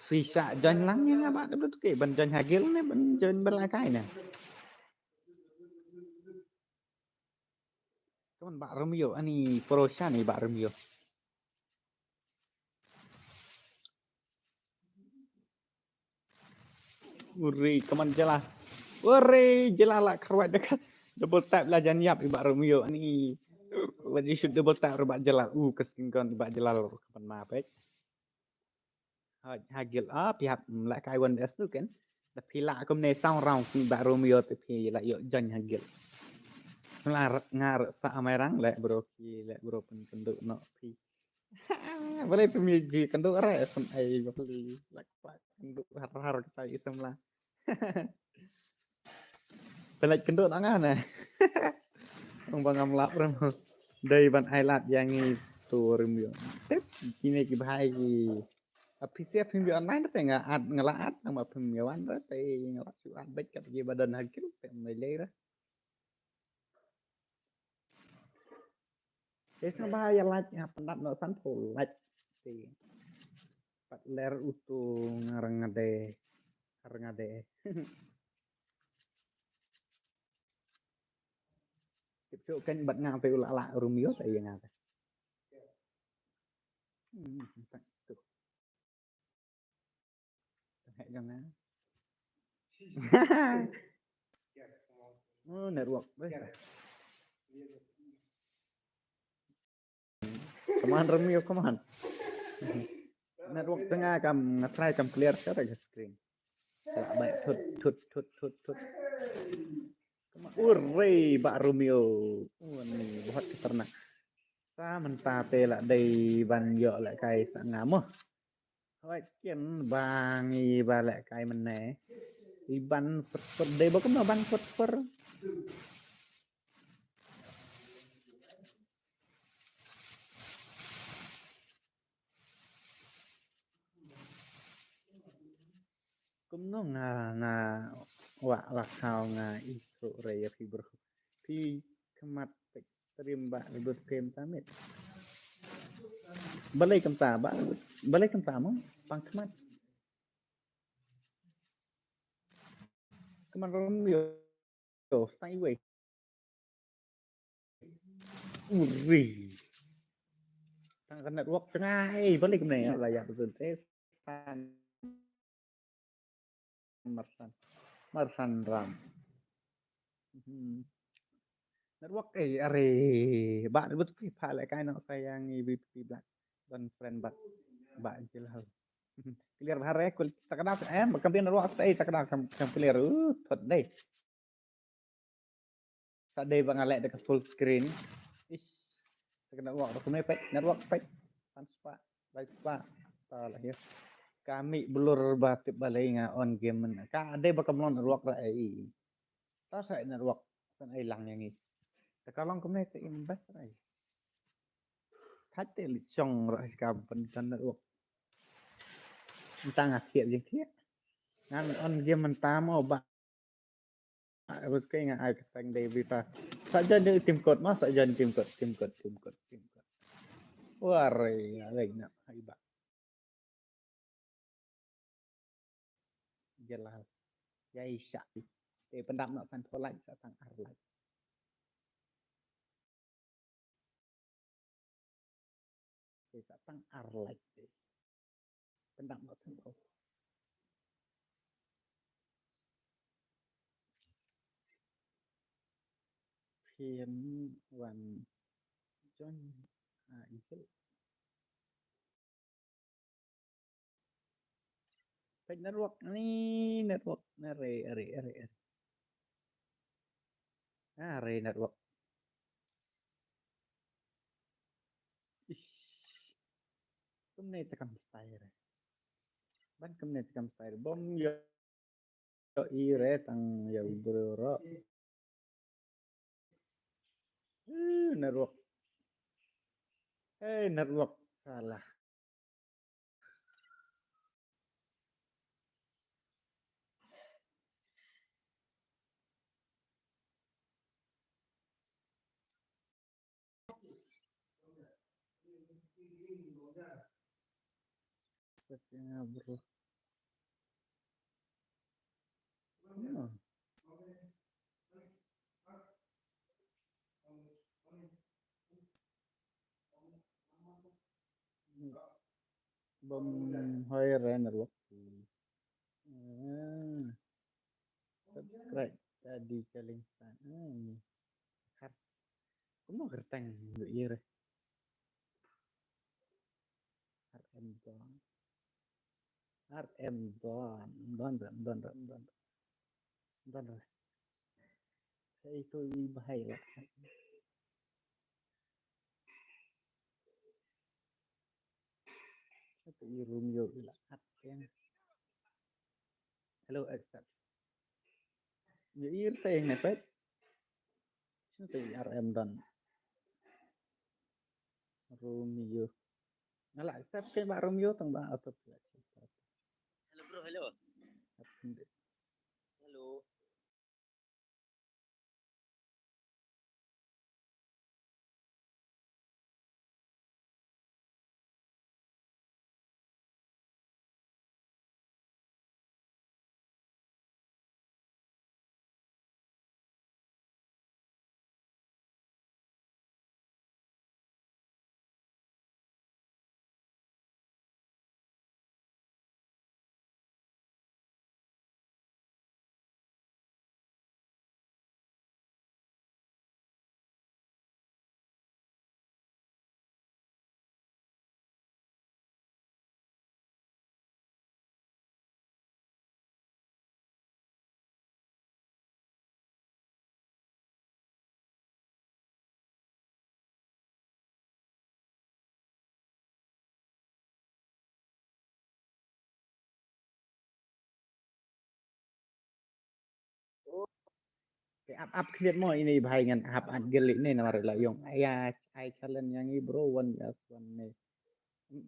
Sisa join lang ïa nga Bah W two K ban join ha guild ne ban join ban leh kai ne. Kaman Bah Romeo, ani pro sha ni Bah Romeo. Uri, kaman jela. Uri, jela la kharwat dekat. Double tap la jan ïap i Bah Romeo. Ani, what you should double tap Bah jela. U, ka skin gun Bah jela lo kaman ma pek. Ha, ha guild up, ïa, mm, la kai wan bes tu kan. Da phi la kumne sound round ni Bah Romeo te phi la ïoh join ha guild. La r-, nga r-, sa amai rang le bro ki le bro pyn kynduh noh phi. Balei phi mi ji kynduh re pyn ai ba phi lak lak kynduh har har kita i samla. Pynlait kynduh na nga ne. Ong ba ngam lap rem. Dei ban ai lad ïa ngi tu rem ïoh. Tip kine ki bhai ki. A phi sia phim ïoh online te nga at nga la at nang ba phim ïoh wan re te nga la shu at beit kat ki ba don ha guild te me lei re. Te sngewbha ba ïa like, ha, pyndap noh san phew like. Te pat ler uto nga rngade, rngade. Tip shuh kein bad nga te u la lah Romeo te ïa nga te. Hmm, tak tu. Tengah jong nga. Oh, network. Eh. Come on, Romeo, come on. Network tengah kam ngatrai kam clear ka ta screen. Lah baik thut thut thut thut thut. Come on. Ure, Bah Romeo. Oh, ni bahut khatarnak. Sa mynta te la dei ban ïoh lehkai sa nga mo. Hoi kin ba ngi ba lehkai mynne. I ban put put dei ba kumno ban put put. Kumno nga, nga wah la khaw nga isuh re ïa phi bro. Phi khmat pek stream ba ribut phem tamit. Balei kumta ba, balei kumta mo pang khmat. Come on Romeo. Yo, stay away. Uri. Tang ka network tengah, eh, balik kemana ya? Layak betul, eh. Marsan. Marsan Ram. Hmm. Network, eh, are. Ba, betul ki pha le kai no sayang i B P Black. Don friend ba. Ba jil hal. Clear ba re kul. Takada, eh, ba kam network, eh, takada kam, kam clear. Uh, thot dei. Sa dei ba nga leh da ka full screen. Ish. Sa ka network da kumne peit, network peit. San spah, lai spah. Ta lah ya. Kami blur ba tip balei nga on game myn. Ka dei ba kam long network ra ei. Ta sa network. San ei lang yang i. Ta ka long kumne te im bas ra ei. Thait te li chong ra ei ka ban kan network. Mynta nga thiah jingthiah. Ngan on game mynta mo ba. Ah, okay, nga ai ka tang dei bita. Sa join dei team code ma, sa join team code, team code, team code, team code. Ware, nga lei na, hai ba. Jelas. Yai sha. Te pyndap na san pho like, sa tang ar like. Te sa tang ar like te. Pyndap na san pho. Phin wan join a igel. Peit network ni, network. Are, are, are, are. Are network. Ish. Kumne te kam style re. Ban kumne te kam style. Bom yo. Yo i re tang yo bro ro. Eh, network. Eh, network. Salah. Bro. Hmm. Bom hoi re network. Hmm. Subscribe tadi kalingstan. Hmm. Har. Kumno kyrteng ïa re. R M Don. R M Don. Don, Don, Don, Don, Don. Don, Don. Sa itu i bahai lah. Sa itu i Romeo i lah. Hello, accept. Ïa i rteng ne pet. Sngewthuh R M Don. Romeo. Nga la accept kein ba Romeo tang ba auto play. Hello bro, hello. Hello. Te ap ap khlieh mo ine bhai ngan ap at gel ine namar la ïong ai ai challenge ïa ngi bro wan ïa wan ne.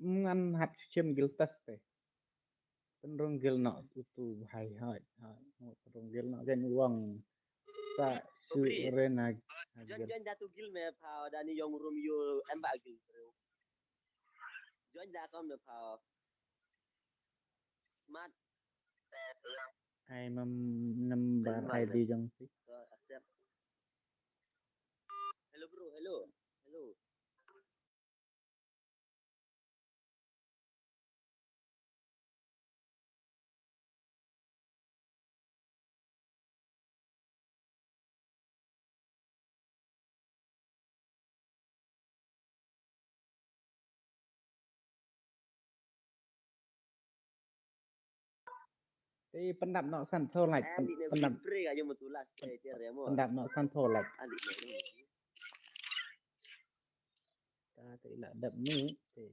Ngan hap chem gel test te. Pynrung gel noh utu bhai hai. Hai. Pynrung gel noh ken wang. Sa su rena. Join join da tu gel me pha da ni ïong Romeo em ba gel bro. Join da kom me pha. Smart. Ai mam number I D jong si. Hello bro, hello. Hello. Te pyndap noh san phew like. Pyndap, pyndap noh san phew like. Ka te la dap ni te.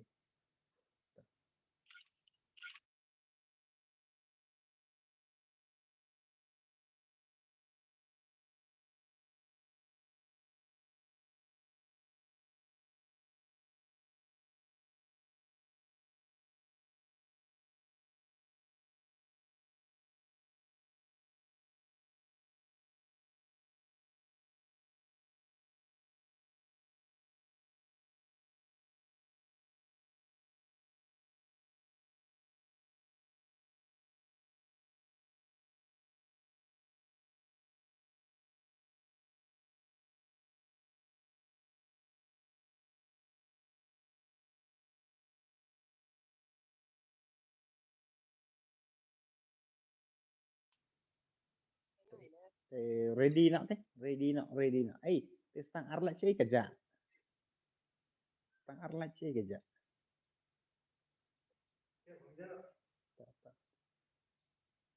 Te ready noh te, ready noh, ready noh. Ei, te stang arlat shi ka ja. Stang arlat shi ka ja.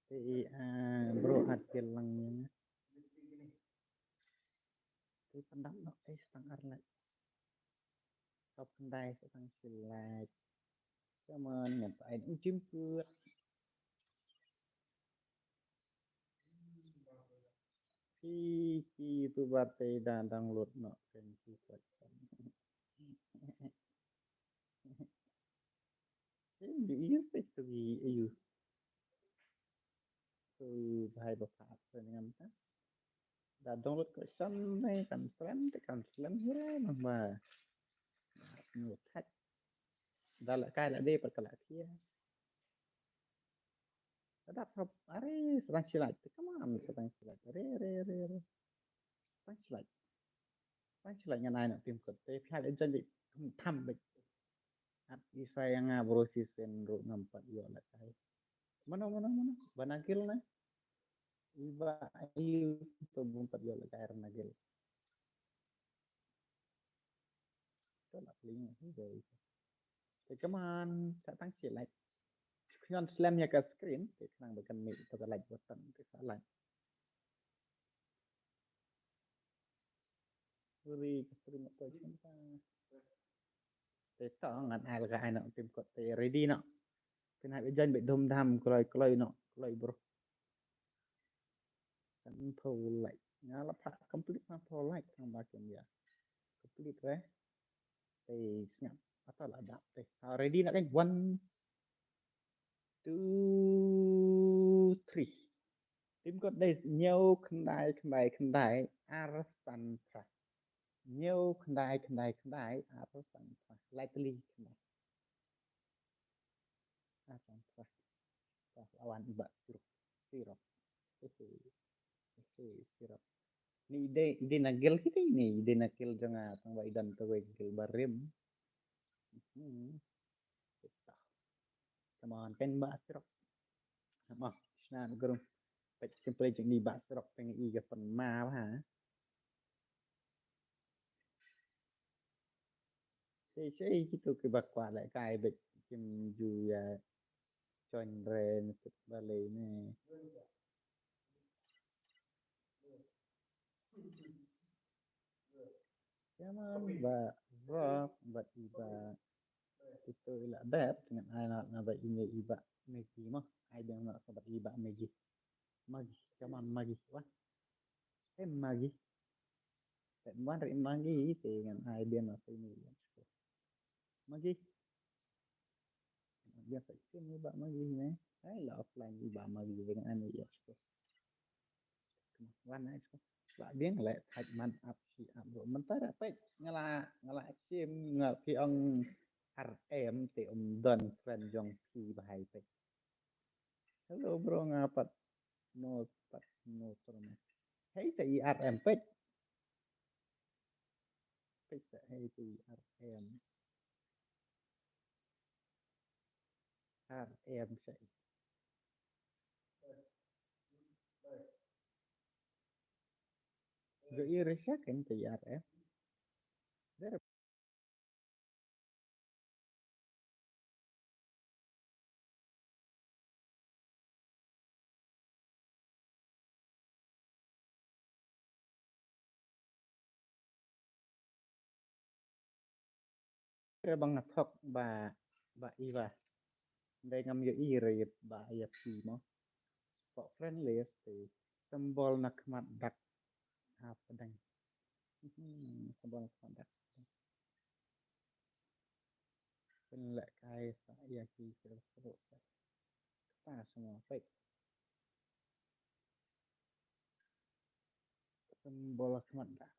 Te i, ah, bro at ke lang ni. Te pyndap noh te stang arlat. Top khyndai stang shi like. Come on, ngan sa ai ujim kut. Ki, ki tu ba te da download noh kan ki question. Yu yu te tu yu yu. Tu bhai ba phat te ngam ta. Da download question ne kan slem te kan slem hira nang ba. Ngut thach. Da la kai la de pat ka la thia. Dap sop, are, sa tang shi like. Come on, sa tang shi like. Are, are, are, are. Sa tang shi like. Sa tang shi like ngan ai noh tim kut. Te phi hap jan dik tham dik. At isa yang nga bro si sen ru ngam pat ïoh lehkai. Mano, mano, mano? Ba Nagil na? Iba ayu tu bym pat ïoh lehkai Nagil. Te la pling hi dei. Te kaman sa tang shi like. Ngan slem ïa ka screen te khnang ba kan mih to ka like button te sa like. Uri ka stream ko chim ta. Te to ngan ai la ka ai noh tim kut te ready noh. Phin hap ïa join beit dum dam kloi kloi noh kloi bro. San phew like. Nga la phah complete san phew like tang ba kin ïa. Complete re. Te sngap. Ata la dap te. Ah, ready na kan. One, two, three. Tim kut dei hynñiew khyndai khyndai khyndai ar san phra. Hynñiew khyndai khyndai khyndai ar san phra. Lai tylli khyndai. Ah, tang tah. Tah, lawan i Bah Sirok. Sirok. Hehe. Hehe, Sirok. Ni i dei, i dei na gel kita ini, i dei na gel jong nga, tang ba i don kawei ka gel barim. Hmm. Kita. Come on, kan Bah Sirok. Mo, shna grum. Peit simple jong ni Bah Sirok tang i ka pynma ha. Sei sei kitu kiba kwah lehkai bad kim ju ïa join re ne tip balei ne. Ïa ma ba Rob bad i Bah kitu i la dep ngan ai na ba i ne i Bah Maggie mo. Ai dang na ba i Bah Maggie. Maggie, come on Maggie. Wah. Em Maggie. Te wan ri Maggie te ngan ai biang na sini. Maggie. Biang sa sini Bah Maggie ne. Ai la offline i Bah Maggie dengan ani ya. Wan ai. Lah biang le thaj man ap si ap bro. Mentara pek ngala ngala sim ngal pi ong R M te um don friend jong pi bahai pek. Hello bro, nga pat no pat no terma. Hei ta I R M pek. Pek ta hei ta I R M. R M sa. Ga I resa kan ta I R M. There. Te ba nga thok ba, ba i ba. Dei ngam ïohi re ba ïa phi mo. Pok friend list te symbol na khmat dak. Ha pdeng. Hmm, symbol na khmat dak. Pynleh kai sa ïa ki sel sel. Kata semua pek. Symbol khmat dak.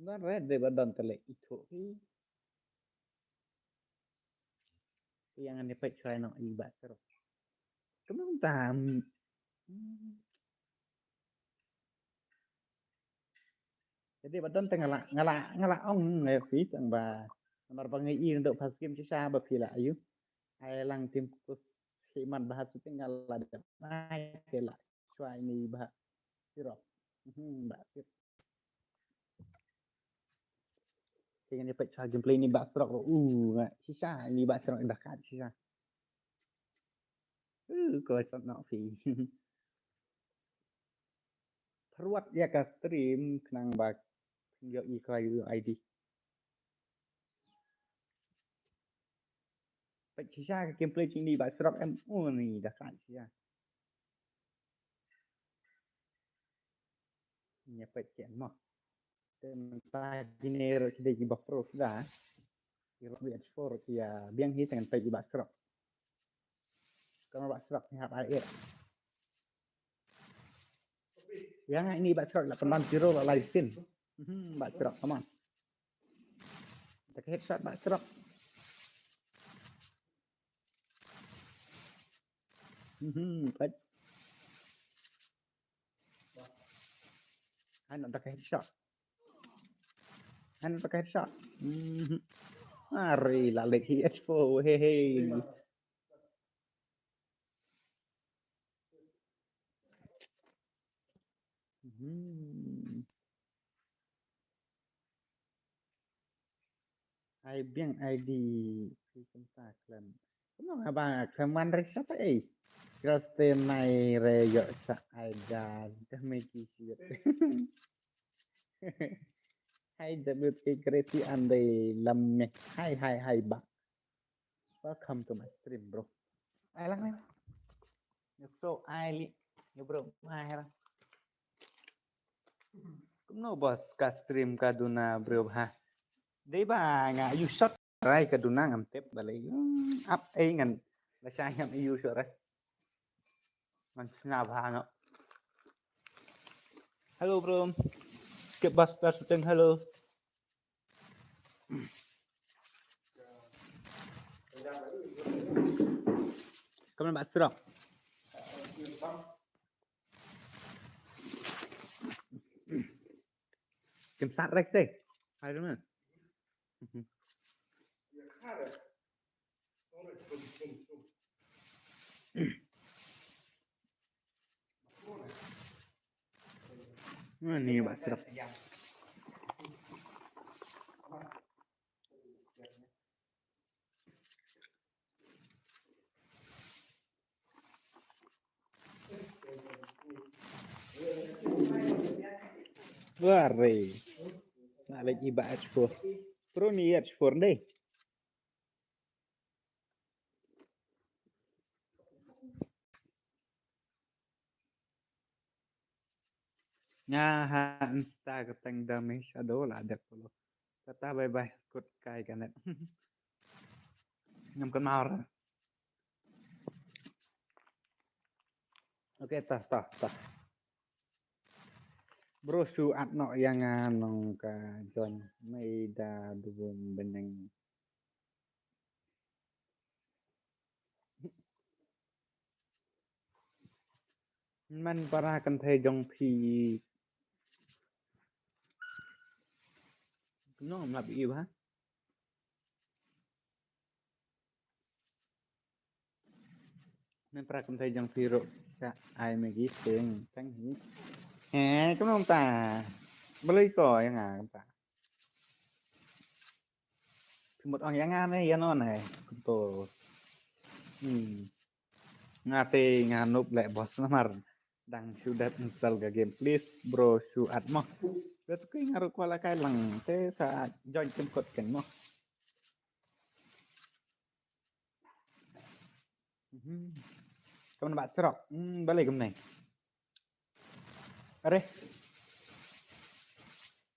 Ngan red dei ba don tele itu ki. Yang ni pek chai no i ba terus. Kemang tam. Hmm. Jadi ba don te nga la, nga la, nga la ong ngai phi tang ba. Namar ba ngi i ndok pas kim shisha ba phi la ayu. Ai lang tim kus hi man ba hatu te nga la dep ai te la. Chwa ini ba sirok. Hmm, ba sirok. Kini pek chwa gameplay ni ba sirok. Uh, nga shisha ini ba sirok dah kat shisha. Uh, ko sat nak phi. Pyrwat ïa ka stream khnang ba ïohi ka U I D. Pek shisha ka gameplay jong ini ba sirok em. Oh, ni dah kat shisha. Nya pek ken mo. Te mynta kine ruh ki dei kiba pro suda. Ki ruh ki H four ki ïa biang hi te ngan peit kiba srok. Ka ba srok ki hap ai eh. Ïa nga ini ba srok la pynban zero la lai sin. Hmm, ba srok, come on. Take a headshot ba srok. Hmm, peit. Hai, nak take a headshot. Hai, nak take a headshot. Hmm. Ari, la lek hi H four, hey, hey. Hmm. Ai biang I D phi kumta khlem. Kumno nga ba khlem wan re sha ta ei. Kristen nai re ïoh sa ai da da me ki siat. Hai da me ki kreti ande lam me. Hai, hai, hai ba. Welcome to my stream, bro. Ai lang ni. Yuk so ai li. Yo bro, hai lang. Kumno bos ka stream ka duna bro ha. Dei ba nga yu shot rai ka duna ngam tip balei. Hmm, ap ei ngan la shai ngam yu shot rai. Ngan sna ba nga. Hello bro. Skip bus star shooting hello. Kamu nampak serang. Kim sat rek teh. Hai teman. Ni ba serap. Ware. Nak lagi ba H four. Pro ni H four deh. Nga ha insta ka teng da me shadow la dep polo. Kata bye bye kut kai kanet. Ngam kenal. Oke, tah, tah, tah. Bro, shu at nok yang nong ka join. Mei da dubun beneng. Man para kan thei jong phi. Nong mlap i ba. Nan pra kumtai jong phi ruh ka ai Maggie sting tang hi. He kumno ta. Balei ko ïa nga kumta. Phi mut ong ïa nga ne ïa no ne kumto. Hmm. Nga te nga noob leh boss namar. Dang shu dep install ka game please bro shu at mo. Ïa tu ki nga ruh kwah la kai lang te sa join kim kot ken mo. Mhm. Kaman ba srok. Hmm, balei kumne? Are.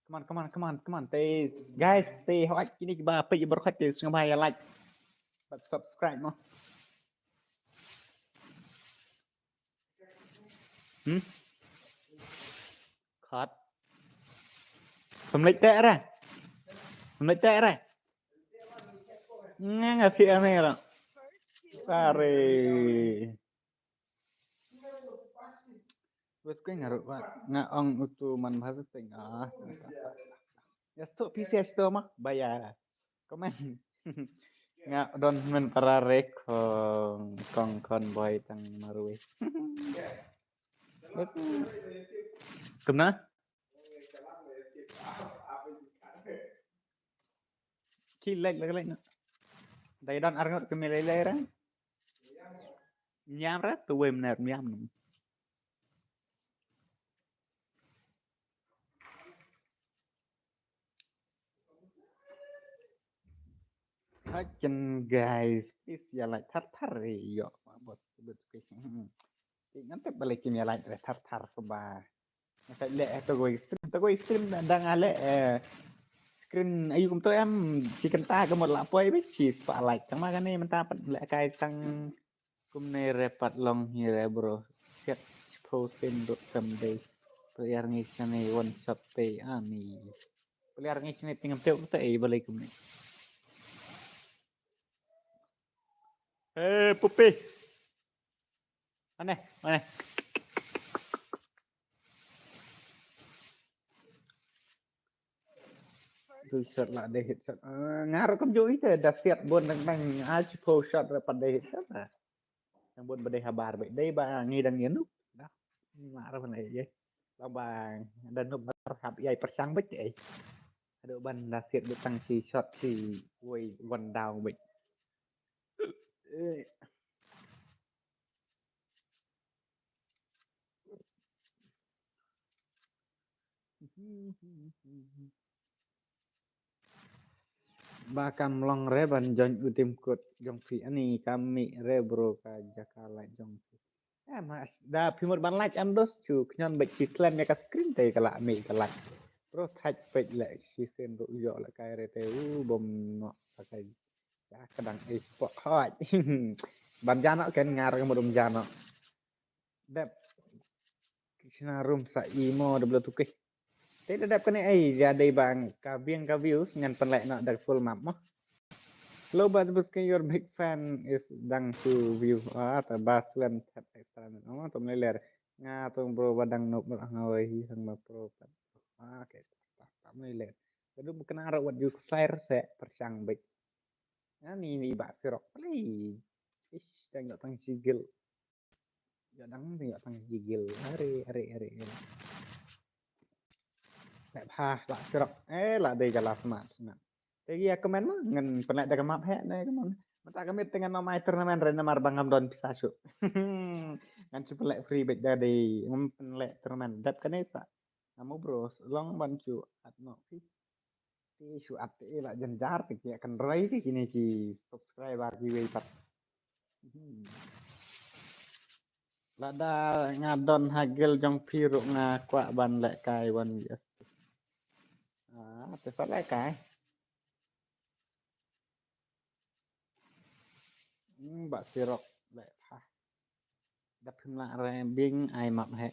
Come on, come on, come on, come on. Te guys, te hoi kine kiba peit ïa baroh te sngewbha ïa like bad subscribe mo. Hmm? Khot. Pynleit te re. Pynleit te re. Nga nga phi ane ra. Are. Wes ke nga ruh ba nga ong utu man bha teng ah. Ya stok P C S to ma ba ya. Comment. Nga don men para rek kong kong kon boy tang marui. Kumna? Ki lek lek lek na. Dai don arngot ke melai lek ra. Nyam ra tu wem ner nyam num. Hakin guys, please ya like thar thar yo bos bos ke. Ti ngan tep balik kim ya like thar thar ke ba. Ngan tep le to go stream, to go stream da dang ale eh. Screen ayu kum to em si kenta ke mot la poi be si pa like tang ma kane menta pat le kai tang. Kumne re pat long hi re bro. Siat sipho sen dot kam dei. Player ngi sane one shot te ani. Player ngi sane tingam teu te ei balai kumne. Eh, pupi. Ane, ane. Tu shot la dei hit shot. Ah, nga ruh kumjuh ite da siat bun dang dang. Ah, sipho shot ra pat dei hit shot. Nang bun ba dei habar ba dei ba ngi dang ïa nup. Dah. Mar ban ai ye. Long ba da nup ba hap ïai pyrshang bit ai. Aduh ban da siat bit tang si shot si wei one down bit. Eh. Ba kam long re ban join u team kot jong phi ani kam mih re bro ka jaka la jong phi. Eh mas da phi mut ban like am dos chu khñion bad chi slem ïa ka screen te ka la mih ka like. Bro thach peit le chi sen ruh ïoh la kai re te u bom no la kai. Ja ka dang ei pok hoi. Ban jano ken ngar ka mut um jano. Dep. Krishna room sa imo de blo tuke. Te da dep kane ai ja dei bang ka biang ka views ngan pynleh noh da full map mo. Hello ba bus ke your big fan is dang to view ah ta ba slem tap extra oh to mle ler nga to bro ba dang nok ba nga wei hi sang ma pro pat ah ke ta ta mle ler. Ka du kena ra wat ju share se pyrshang bik. Ani ni ba sirok play. Ish dang yok tang sigil. Yok dang yok tang sigil. Are are are. Lek ha la sirok. Eh la dei jala smat smat. Te ïa comment ma ngan pynleh da ka map he ne comment. Mynta ka miet te ngan ym ai tournament re namar ba ngam don pisa shuh. Ngan shu pynleh free beit da dei ngam pynleh tournament dep kane sa. Ngam u bro long ban shu at no phi. Te shu at te la jynjar te ki kan roi te kine ki subscriber ki wei pat. Hmm. Lada nga don hagel jong phi ruh nga kwah ban leh kai wan yes. Ah, te sa leh kai. Hmm, ba sirok leh ha. Dap him lah re bing ai map he.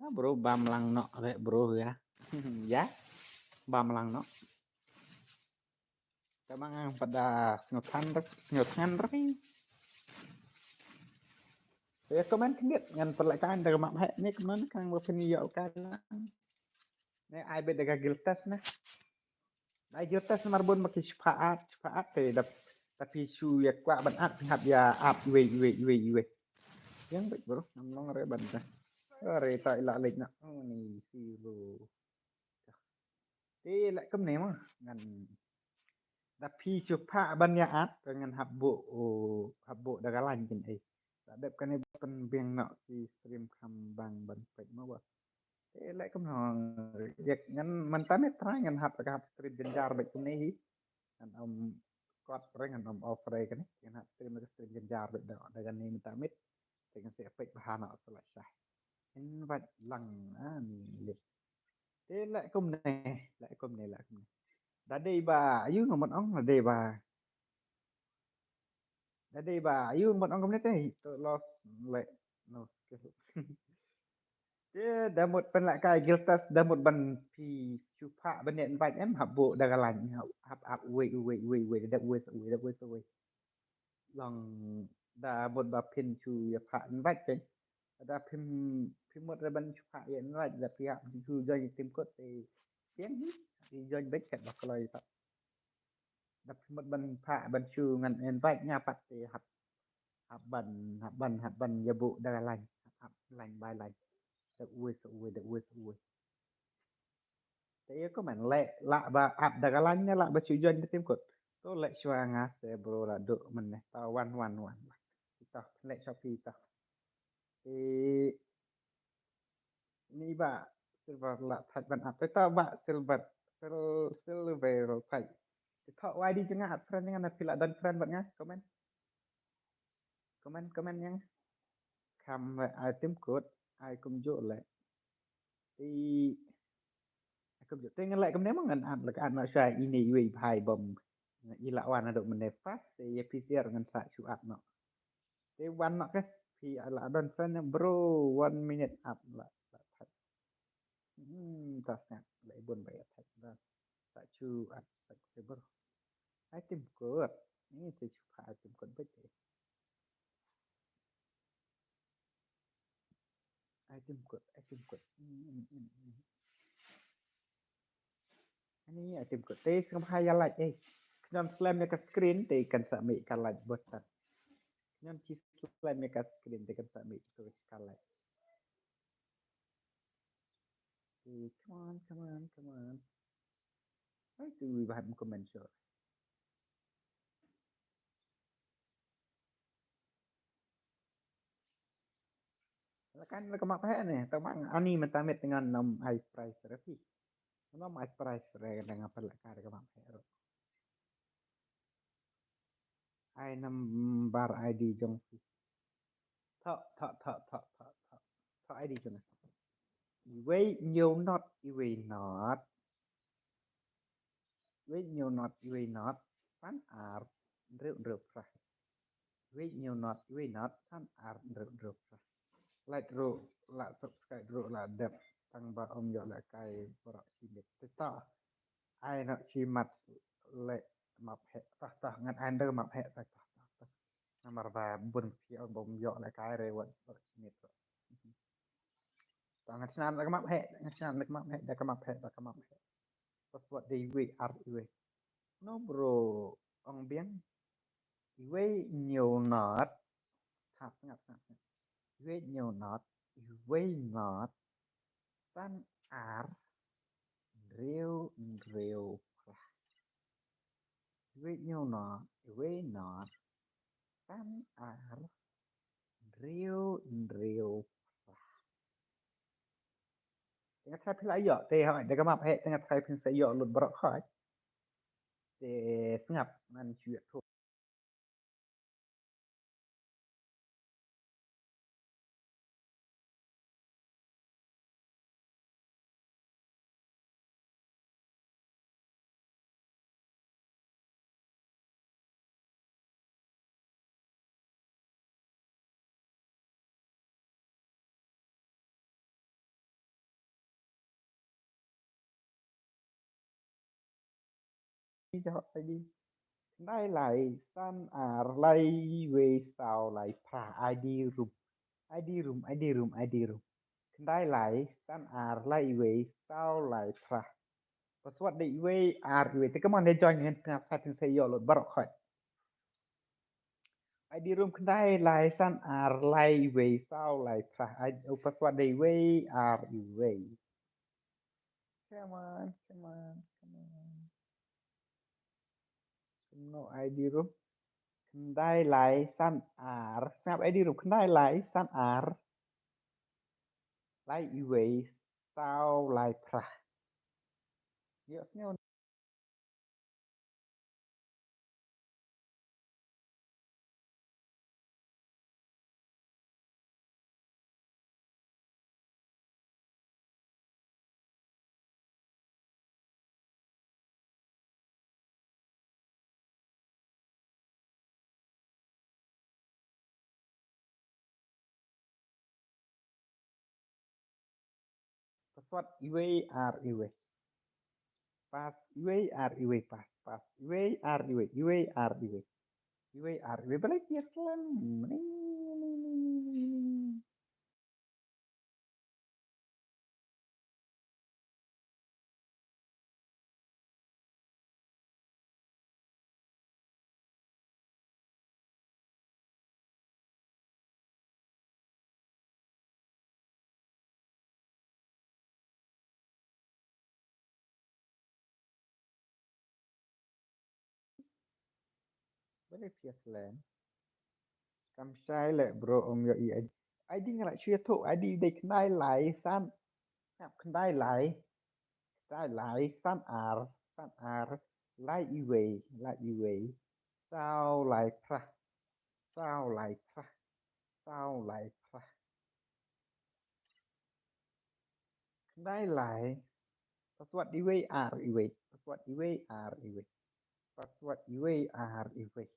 Ah, bro bam lang nok re bro ya. Ya. Bam lang nok. Ka mang ang pada sngewthan re sngewthan re. Ya comment khyndiat ngan pynleh kan da ka map he ne kumno ne kang ba pynïoh kan. Ne ai bet da ka guild test ne. Ai guild test namar bun ma ki shafaat shafaat te dap tapi shu ïa kwah ban at phi hap ïa ap iwei iwei iwei iwei. Yang bet bro ngam long re ban ta. Re ta ila lek na. Oh ni si bro. Te leh kumne ma ngan da phi shu phah ban ïa at ngan hap buh hap buh da ka lain kin ei. Da dep kane ban pynbiang noh ki stream kham bang ban peit ma ba. Te leh kumno, ïa ngan mynta ne trai ngan hap ka hap stream jynjar bad kumne hi. Ngan ym kot re, ngan ym off re kane. Ngan hap stream ka stream jynjar bad da da kane mynta mit. Te ngan sa peit bha noh sa leh shai. Invite lang ani leh. Te leh kumne, leh kumne, leh kumne. Da dei ba, ayu nga mut ong, da dei ba. Da dei ba, ayu nga mut ong kumne te, to los leh, no skill. Te da mut pynlehkai Giltas, da mut ban phi shu phah ban ïa invite em, hap buh da ka line, hap, hap, hap, uwei, uwei, uwei, uwei, da uwei, uwei, da uwei, uwei. Long da mut ba phin shu ïa phah invite te. Da phim, phim mut re ban shu phah ïa invite, da phi hap shu join team code te. Tieng hi, phi join beit kat ba kloi ta. Da phim mut ban phah ban shu ngan invite nga pat te hap, hap ban, hap ban, hap ban ïa buh da ka line, hap line by line. Da uwei sa uwei, da uwei sa uwei. Te ïa comment leh lah ba add da ka line ne lah ba shu join ka team code. To leh shuwa nga se bro, la duh mynne. Ta wan wan wan. Ita leh Shopee ita. Te ni ba silver la thait ban add. Te ta ba silver, sil-, silver thait. Te ta wai di jong nga add friend, nga na phi la don friend bad nga comment. Comment, comment ïa nga. Kham leh ai team code, ai kumjuh leh. Te ai kumjuh te ngan leh kumne mo, ngan add leh, add noh shwa ine iwei i bhai bym i la wan haduh mynne fast, te ïa phi sir ngan sa shu add noh. Te wan noh ke, phi la don friend bro, one minute add la, la thait. Hmm, ta sngap, la i bun ba ïa thait da. Sa shu add sa ke bro. Ai team code. Ni te shu phah ai team code beit te. Ai team code, ai team code. Hmm, hmm, hmm, hmm. Ani ai team code. Te sngap ha ïa like eh. Khnang slem ïa ka screen te kan sa mih ka like button. Khnang chi slem ïa ka screen te kan sa mih tu ka like. Okay, come on, come on, come on. Ai tu wi ba hap comment sure. Lakan la ka map heh ne, ta mang ani mynta mit ngan ym ai price re phi. Ngan ym ai price re da nga pynlehkai da ka map heh ruh. Ai number I D jong phi. Thoh, thoh, thoh, thoh, thoh, thoh. Thoh I D jong nga. Iwei hynñiew not, iwei not. Iwei hynñiew not, iwei not. San ar, hynriew, hynriew phra. Iwei hynñiew not, iwei not. San ar, hynriew, hynriew phra. Like ruh la, subscribe ruh la dep. Tang ba ym ïoh lehkai baroh shi miet. Te ta. Ai noh shi mat leh map heh, tah, tah, ngan ai da ka map heh, tah, tah, tah, tah. Namar ba bun phi ong bym ïoh lehkai re wat, wat shi miet ruh. Tah, ngan shna da ka map heh, ngan shna da ka map heh, da ka map heh, da ka map heh. Password dei iwei ar iwei. No bro, ong biang. Iwei hynñiew not. Sngap, sngap, sngap, sngap. Iwei hynñiew not, iwei not. San ar, hynriew, hynriew phra. Iwei hynñiew not, iwei not. San ar, hynriew, hynriew phra. Te nga tharai phi la ïoh, te hooid, da ka map heh, te nga tharai phin sa ïoh lut baroh hooid. Te sngap ngan shu ïathuh. Khyndai lai san ar lai wei saw lai phra, I D room. I D room, I D room, I D room. Khyndai lai san ar lai wei saw lai phra. Password dei wei ar wei. Te ka mon dei join ngan tengah pha teng sa ïoh lut baroh khoit. I D room khyndai lai san ar lai wei saw lai phra. I, oh, password dei wei ar wei. Come on, come on, come on. Kumno I D room? Khyndai lai san ar. Sngap I D room. Khyndai lai san ar lai wei saw lai phra. Ïohsngew. Password iwei ar iwei. Pass iwei ar iwei, pass, pass iwei ar iwei, iwei ar iwei. Iwei ar iwei, balei ki ïa slem? Balei phi ïa slem? Kam shai leh bro, ym ïohi ID. ID nga la shu ïathuh ID dei khyndai lai san. Ngap khyndai lai. Khyndai lai san ar, san ar, lai iwei, lai iwei. Saw lai phra. Saw lai phra. Saw lai phra. Khyndai lai. Password iwei ar iwei. Password iwei ar iwei. Password iwei ar iwei.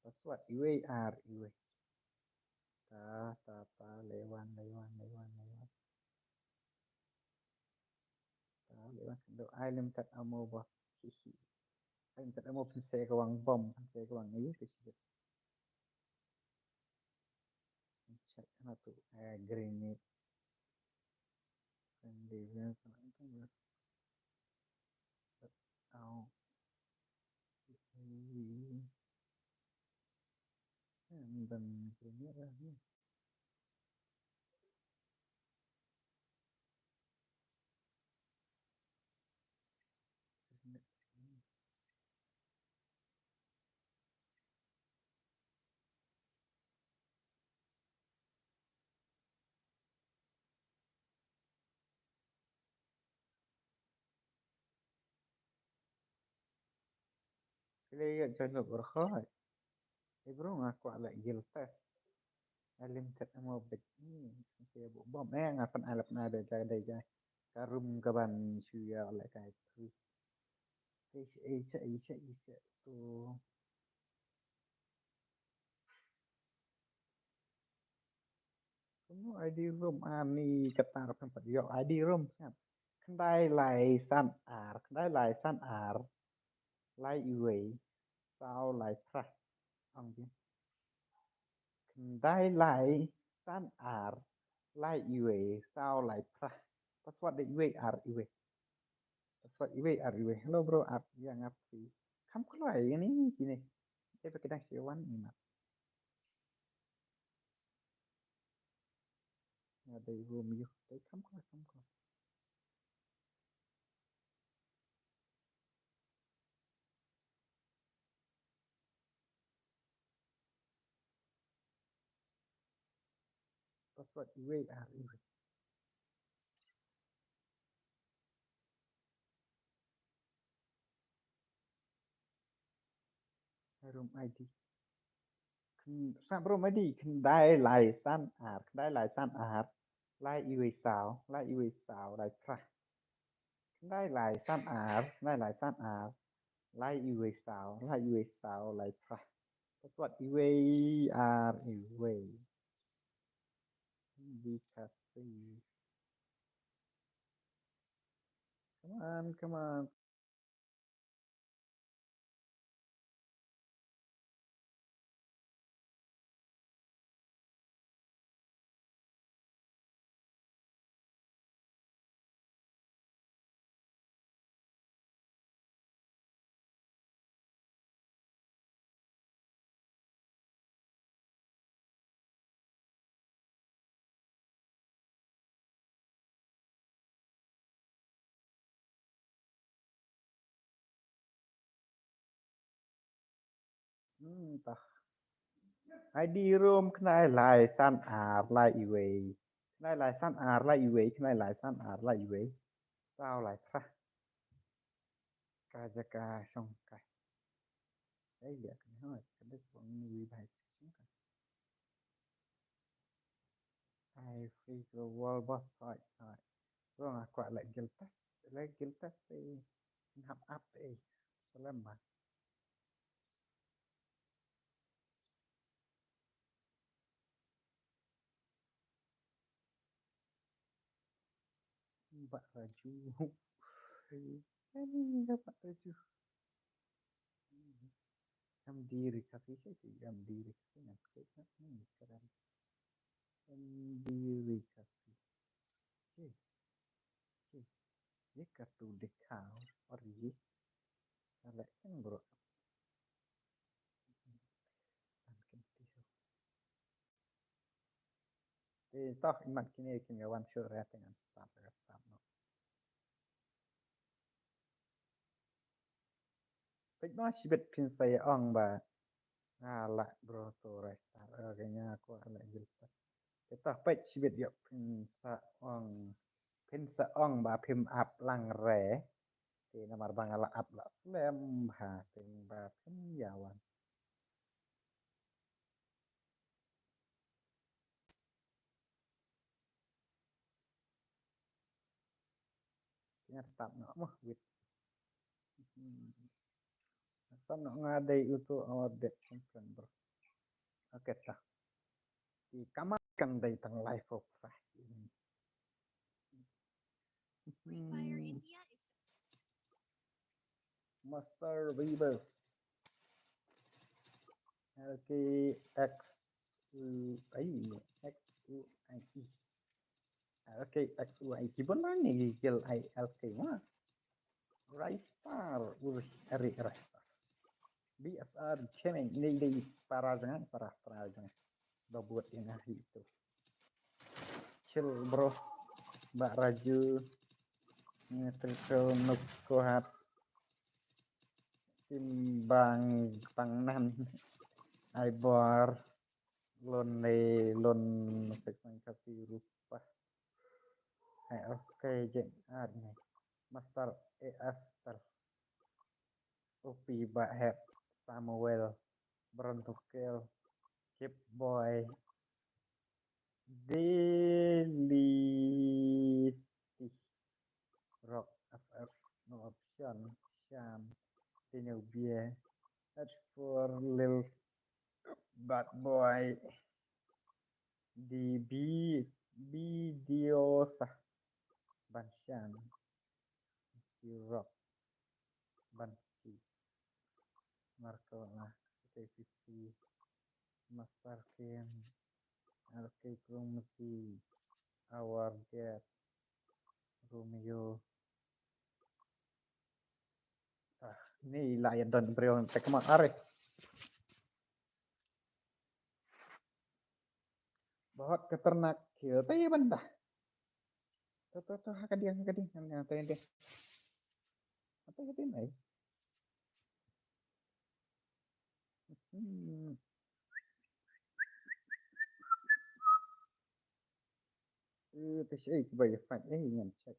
Password iwei ar iwei. Ta, ta, ta, lai wan, lai wan, lai wan, lai wan. Ta, lai wan, kyndoh ai limited ammo ba. Hi, hi. Ai limited ammo pynse ka wang bom, pynse ka wang ni, hi, hi. Check na tu, eh, grenade. Friendly weapon, I think. Au. And then grenade lah ni. Phi la ïoh join group baroh khoit. Ei bro, nga kwah leh guild test. Unlimited ammo beit. Hmm, okay, bu bom eh, nga pyn-ai la pyn-ai da jai da jai. Ka room kaban shu ïa leh kai three. Ei, ei, ei, ei, ei, so. Kumno ID room ani kata ruh kan pat ïoh ID room sngap. Khyndai lai san ar, khyndai lai san ar, lai iwei, saw lai phra. Ong ji. Khyndai lai san ar, lai iwei, saw lai phra. Password dei iwei ar iwei. Password iwei ar iwei. Hello bro, ar ïa nga phi. Kham kloi ïa ni kine. Te ba kidang shi wan ni mat. Nga dei room ïa. Dei kham kloi, kham kloi. Password iwei ar iwei. Room ID. Khy-, sngap room ID, khyndai lai san ar, khyndai lai san ar, lai iwei saw, lai iwei saw, lai phra. Khyndai lai san ar, khyndai lai san ar, lai iwei saw, lai iwei saw, lai phra. Password iwei ar iwei. Di kasi. Come on, come on. Hmm, tah. ID room khyndai lai san ar lai iwei. Lai lai san ar lai iwei, lai lai san ar lai iwei. Saw lai phra. Ka jaka shong ka. Ai ya ka ha ka dei bang ni wi bai shong ka. Ai free ko wall boss thoi thoi. Bro nga kwah leh guild pass, leh guild pass te. Hap up te. Salam ba. Ba Raju. Em, ba Raju. Em, di recovery sih, em, di recovery ngan klik ngan ni sekarang. Em, di recovery. Okey. Okey. Ye kartu dikhao or ye. Kala kan bro. Tan kan tisu. Te toh imat kine kine wan shu re te ngan start re start no. Peit ma shibit phin sa ïa ong ba nga lah bro to re start re nga ko ala jil. Te toh peit shibit ïoh phin sa ong phin sa ong ba phim ap lang re. Te namar ba nga lah ap lah slem ha phim ba phim ïa wan. Nga start noh mah wait. Hmm. Start noh nga dei uto our dead friend bro. Okay ta. Ki kamar kan dei tang life of Fry. Hmm. Master Weaver. L K X U I X U I E. L K X U I E. Kibon na ni gigil I L K ma. Ristar. Uri, ari Ristar. B S R Gaming. Ini, ini para jangan, para, para jangan. Babut ini hari itu. Chill bro. Mbak Raju. Ngetriko nuk kuhat. Timbang pangnan. Ai bor. Lon ne lon. Sek sang kasi rupa. Ai okay je. Ar ne. Master A S Tel. Upi Bahep. Samuel. Brontukel. Kip Boy. Delete. Rock F F, no option. Sham. Daniel Beer. H four Lil Bad Boy. D B, B D O sah. Ban Sham. Rock. Ban Ki. Marco lah. K P C. Master Ken. Arcade Room si Our Dead Romeo. Ah, ni lah ya don briew te kemot ari. Bahot keternak kill te benda. To to to ha ka diang ha ka diang ha ka diang. Apa ya tin ai? Hmm. Eh, te shi, eh, ba ïa fight, eh, ngan check.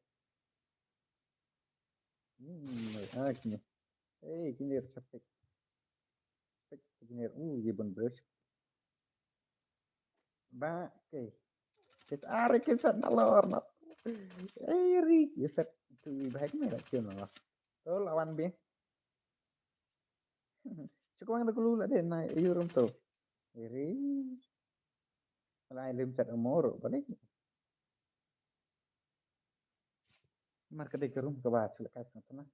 Hmm, ah, kine. Eh, kine check. Check, kine, uh, ye bun brush. Ba, okay. Kita ari kita nalor na. Eh, ri, kita tu bahek me la kien la. To lawan bi. Chukwang da kulu la de na yurum to. Iri. Lai lim chat amor balik. Mar ka dei ka rum ka ba chulak kai sang tana.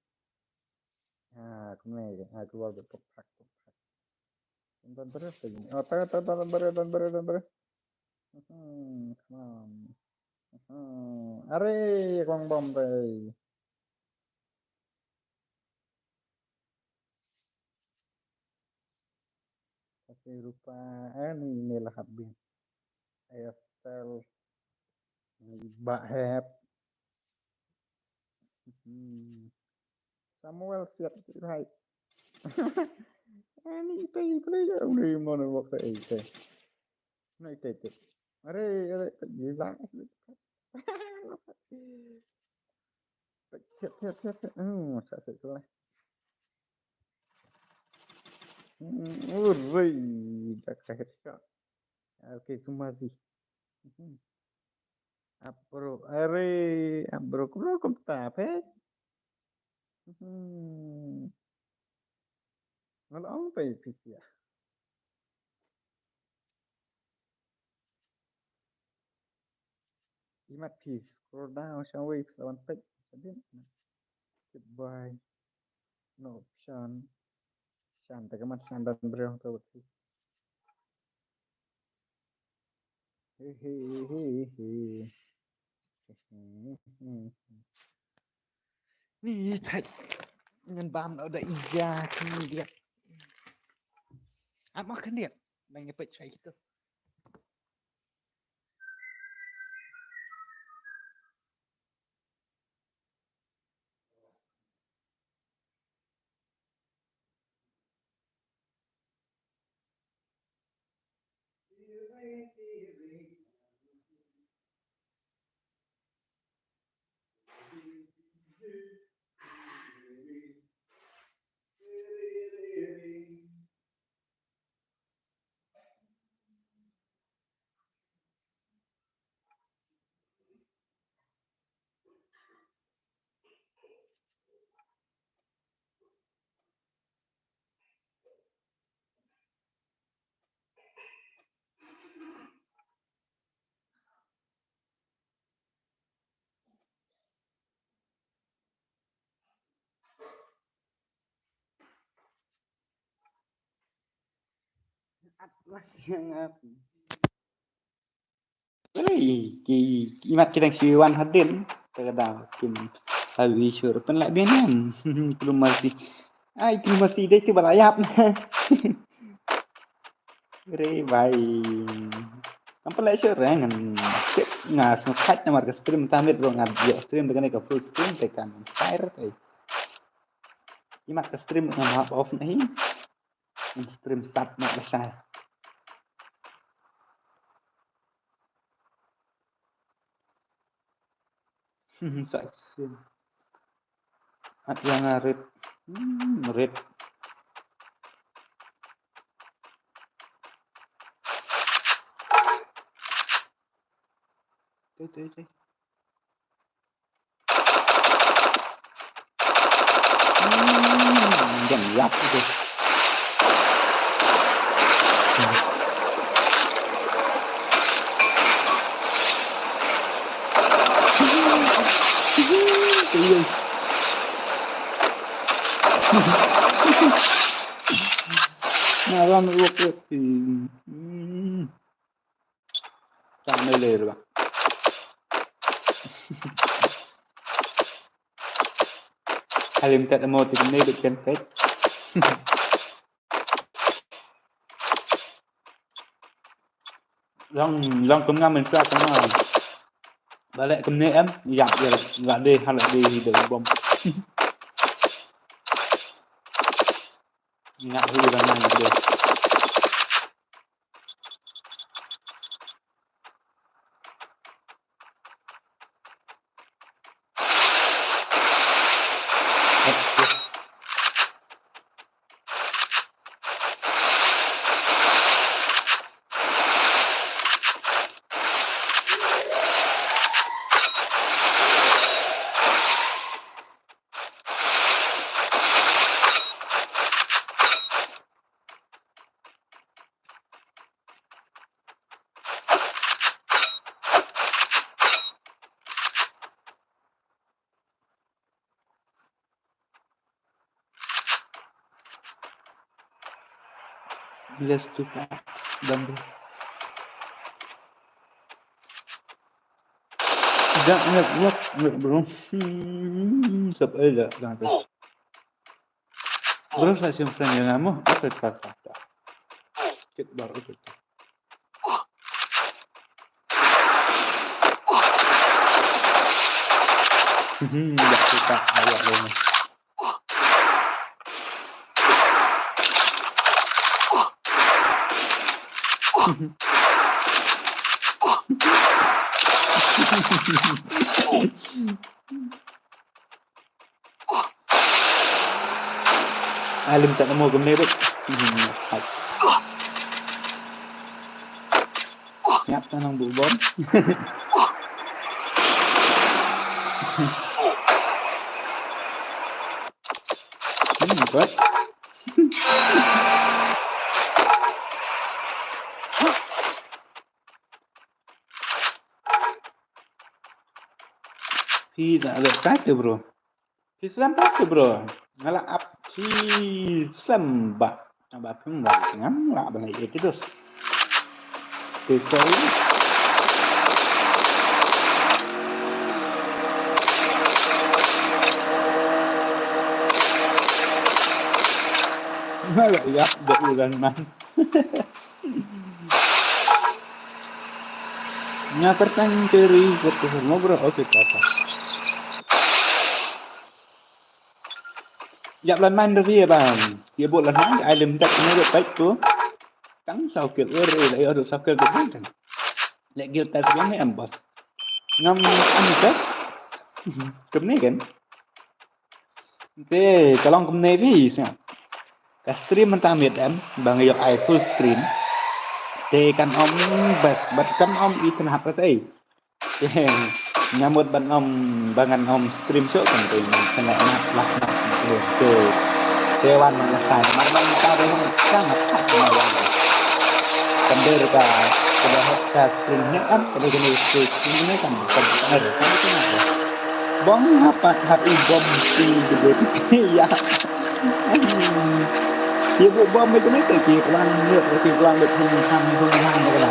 Ha, kumne ha keluar be pok prak pok prak. Don bere te gini. Oh, ta ta don bere don bere don bere. Hmm, come on. Hmm, are kong bom te. Kasi rupa ani ni lahap bin. Ayo sel. Bahep. Hmm. Samuel siap right. Ani ite ite ya udah mau nembak ke ite. Nah ite ite. Are, are, gila. Shit, shit, shit, shit. Hmm, shit, shit, shit. Hmm, uri, dak sa headshot. Okay, Sumazi. Hmm. Up, bro. Are, up, bro. Bro, kumta, peit. Hmm. Ngal ong peit, peit ya. Imat phi scroll down shawei phi wan peit. Sabit. Goodbye. No option. Shan ta kamat shan dan briew ta wut phi. He, he, he, he. Ni thait ngan bam lo da ija khyndiat. Ap ma khyndiat. Nang ïa peit shai kita. At lah yang aku. Ei, ki, ki imat ki dang shu wan hadien. Te ka dang kim hawi shuh pynlait biang. Diplomasi. Ai, diplomasi dei tu ba la ïap. Re bai. Kam pynlait shuh re ngan. Nga sngewthuh namar ka stream ta mit ruh nga ïoh stream te kane ka full screen te kan fire te. Imat ka stream ngam hap off na hi. Ngam stream sat na ka shai. Sa sim. At ïa nga rit. Hmm, rit. Te, te, te. Hmm, jangan lihat itu. Nah, run, run, run. Hmm. Tang ne le ba. Halim tat mo ti ne bit kan pet. Long, long kum ngam men sa kum ngam. Ba leh kum ne em, ïap ïa leh, la dei ha la dei hi dei bom. Ngap hi ba ngan dei. Let's do that. Done, bro. Dak ngek ngek ngek, bro. Hmm, sap ai dak dak tu. Bro, sa sim friend ïa nga mo. Oke, tak tak tak. Cek baru cek. Hmm, dak kita awak lo ni. Ai lim tat mo kumne bek. Ngap ta nang bu bom. Hmm, good. Phi da le tat bro. Phi slem pat bro. Nga la ap phi slem ba. Ba phim ba ngam la ba ngai eti dos. Phi slem. Nga la ïap da ulan man. Nga kyrteng Terry, kyrteng Sharma bro. Okay, kata. Ïap lan man da ri ban. Ïa bot lan man, ai lim dak ne dak tu. Tang saw kill ur, ur, ur, saw kill tu kan. Lek gil tas yang ne am boss. Ngam am dak. Kumne kan. Te ka long kumne phi sngap. Ka stream mynta miet em ba nga ïoh ai full screen. Te kan ym best bad kan ym i tnat rta. Te nga mut ban ym ba ngan ym stream shuh kan te ngan kane na lah na te te wan ma nga sai mar ban ta de hong sang ap ap ma wan. Kan der ka ka da hot ka stream ne kan ka da kane stream ne kan kan kan kan. Bong hapa ha u bom ti de de ya. Ye bu bom me kane te ki plan ne ki plan de thung thang thung thang ka da.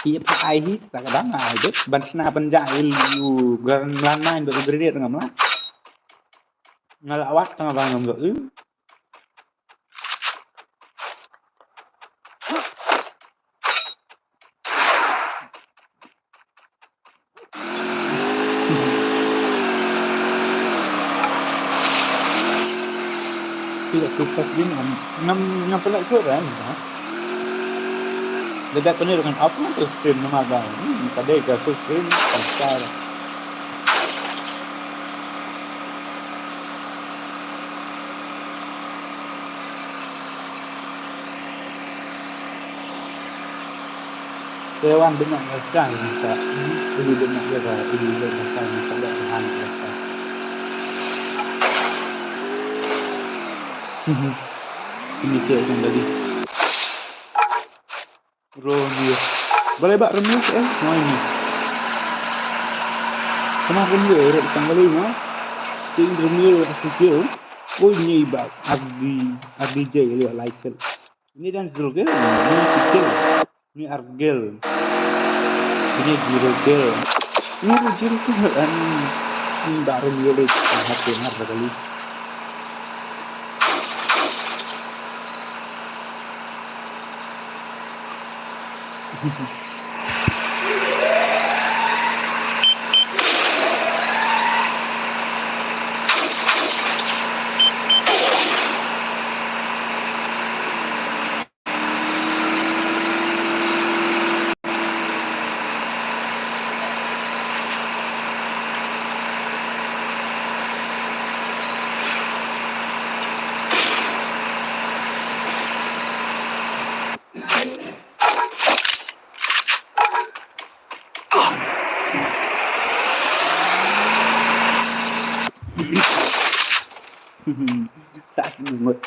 Ki pa ai hi ta ka dang ai de ban sna ban ja il u gran lan main ba u grenade ngam la. Nga la wat tang ba ngam lo u. Tidak sukses din ngam ngam pernah ikut kan ha. Dedak kene dengan apa tu screen nama bang. Hmm, tadi ke full screen kan. Te wan bynyak ngesan sa. Uli bynyak ïa ka, uli bynyak ngesan sa leh han ngesan. Ini sih yang tadi. Romeo. Balei ba Romeo eh? Mo ini. Kena Romeo eh, rek tang balei mo. Ting Romeo eh, aku kira. Oh, ini ba Ardi, Ardi J, lihat like. Ini dan zero kill, ini kill, ini argel, ini zero kill, ini zero kill, ini baru milik sangat benar sekali. Sakit banget.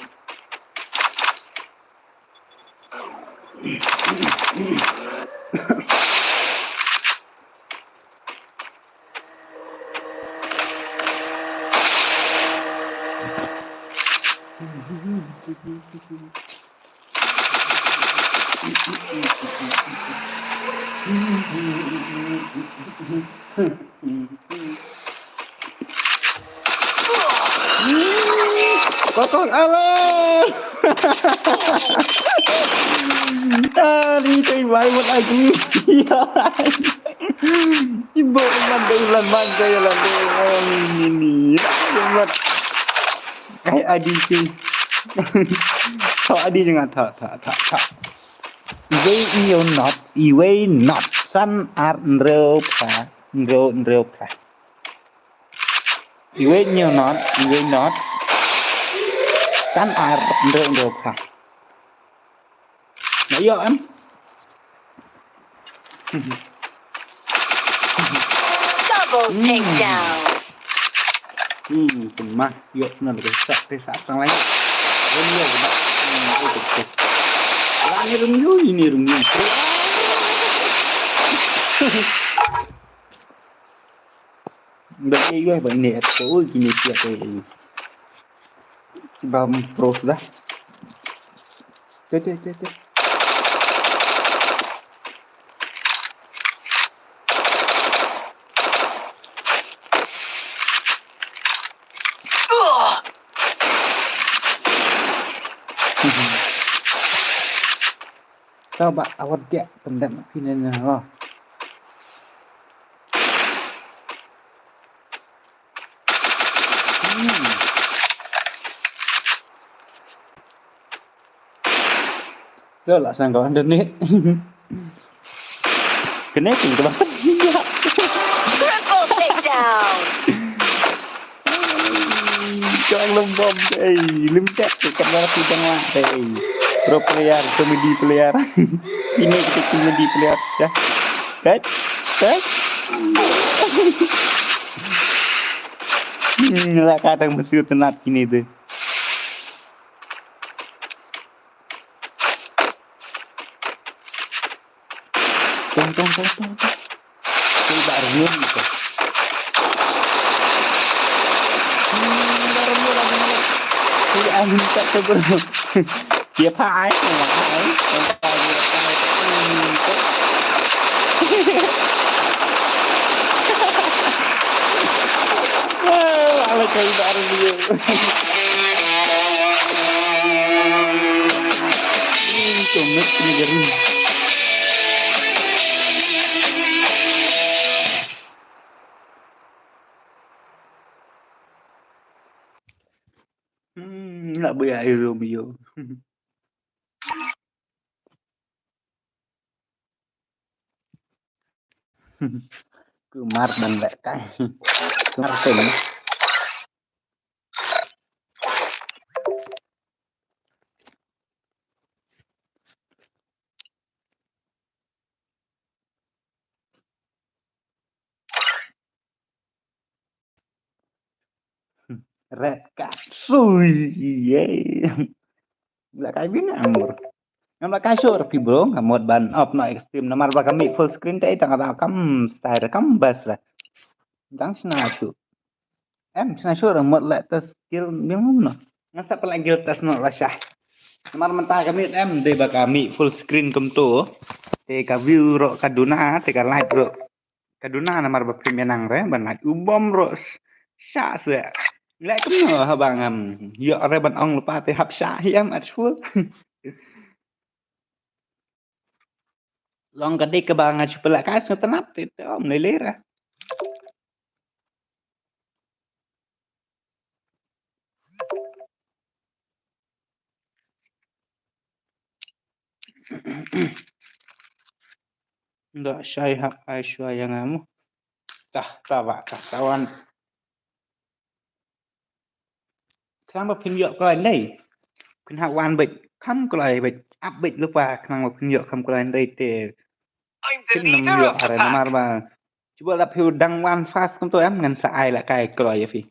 Kokong alah. Tadi tu ibai mut aku. Ibu man dai lan man dai lan dai ini. Mat. Ai adi ki. Tha adi jangan tha tha tha tha. Iwei hynñiew not, iwei not. San ar hynriew phra, hynriew hynriew phra. Iwei hynñiew not, iwei not. San ar hynriew hynriew phra. Nga ïoh em. Double takedown. Hmm, kemah ïoh na lagi sak te sak sang lain. Rum ïoh ba. Hmm, oi, oi, oi. Lah ni rum ïoh, ini rum ïoh. Ba ïoh ba ini at ko, oi, kini siap, oi. Bam terus dah. Teh, teh, teh, teh. Tau ba awat dia pendam pinen na lo. Hmm. Lo la sang kawan dene. Kena sing kawan. Triple takedown. Jong lem bom, eh, lim tek, kat mana tu jong lah, eh. Pro player, comedy player. Ini kita comedy player, ya. Tet, tet. Hmm, lah kadang mesti tenat ini tu. Tong, tong, tong, tong, tong. Tong ba remium tu. Hmm, ba remium lagi mana? Tong ba remium tak tu, bro. Dia phai, phai. Ala kai ba remium. Ih, komet negeri. Hmm, nak beri air Romeo. Kumar ban leh kai. Kumar peng. Red card. Sui. Ye. Lah kai bina amur. Ngam lah kai sure pi bro, ngam mut ban off noh extreme namar ba ka mih full screen te tang ba kam style kam bas lah. Tang sna shu. Em sna shu mut lah ta skill biang no. Ngan sa pala guild test noh la shah. Namar mynta ka mih em dei ba ka mih full screen kumto. Te ka view ruh ka duna, te ka like ruh ka duna namar ba phim ïa nang re ban lait u bom ruh. Sha se. Leh kumno haba ngam ïoh re ban ong lypa te hap sha hi em at full. Long ka dei kaba nga shu pynleh kai sngewtynnat te te om lei lei re. Nda shai hap ai shwa ïa nga mo. Tah, tah ba, tah, tawan. Khnang ba phin ïoh kloi ndai. Phin hap wan beit, kham kloi beit, ap beit lypa khnang ba phin ïoh kham kloi ndai te. Phin nym ïoh are namar ba. Cuba lada phi dang wan fast kumto em ngan sa ai la kai kloi ïa phi.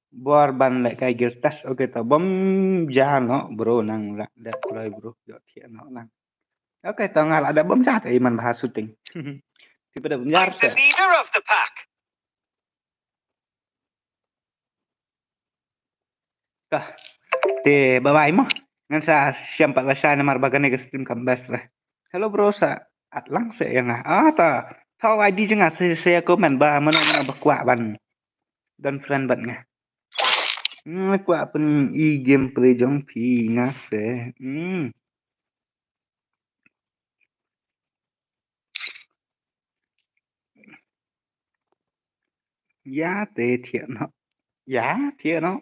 Bor ban leh kai gear test, okay to bom ja noh bro nang la dep kloi bro, ïoh thiah noh nang. Okay to nga la dep bom ja te man bha shooting. Phi pa dep bom ja te. Ka. Te bye bye mo. Ngan sa shem pat la shai namar ba kane ka stream kam best re. Hello bro, sa at lang se ïa nga. Ah ta. Thaw I D jong nga se se comment ba mano mano ba kwah ban don friend bad nga. Nga kwah pyn i gameplay jong phi nga se. Hmm. Ïa te thiah noh. Ïa thiah noh.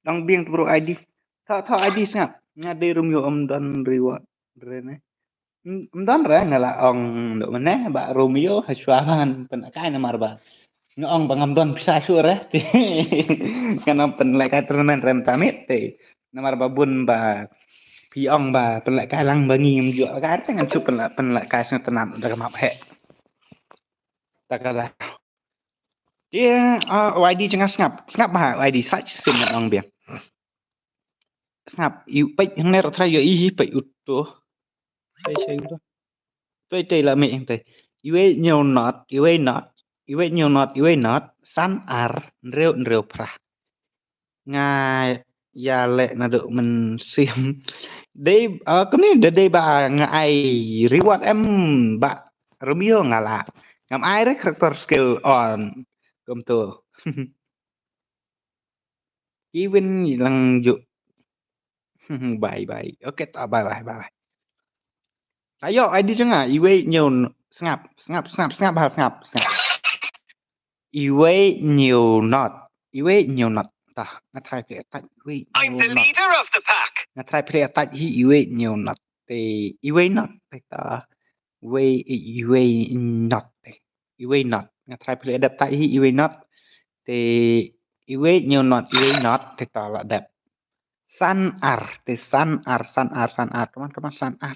Dang biang tu bro I D. Thaw thaw I D sngap. Nga dei Romeo, ym don reward re ne. Ym, ym don re, nga la ong ndu mynne ba Romeo ha shuwa ba ngan pynlehkai namar ba nga ong ba ngam don pisa shuh re. Te ngan ym pynlehkai tournament re mynta miet te. Namar ba bun ba phi ong ba pynlehkai lang ba ngi ngim ju lehkai te ngan shu pynleh, pynlehkai sngewtynnat da ka map heh. Ta ka da. Te, ah, Y D jong nga sngap, sngap bha Y D, sa shisien ngan ong biang. Sngap, ïa u peit hangne ruh trai ïohi hi, peit uto. Peit, peit uto. Peit, peit la mih hangtei. Iwei hynñiew not, iwei not, iwei hynñiew not, iwei not, san ar, hynriew, hynriew phra. Nga ïaleh naduh mynsiem. Dei, ah, kumne da dei ba nga ai reward em Bah Romeo, nga la. Ngam ai re character skill on. Kumto. Kevin Langjuk. Bye bye. Okay, ta bye bye, bye bye. Ayo, I D jong nga, iwei hynñiew n-, sngap, sngap, sngap, sngap, ha, sngap, sngap. Iwei hynñiew not, iwei hynñiew not. Ta, nga try phi attack, iwei hynñiew not. I'm the leader of the pack. Nga try phi attack hi, iwei hynñiew not. Te, iwei not, te ta. Iwei, iwei not, te. Iwei not. Nga try phi attack hi, iwei not. Te, iwei hynñiew not, iwei not, te ta la dep. San ar, te san ar, san ar, san ar. Come on, come on, san ar.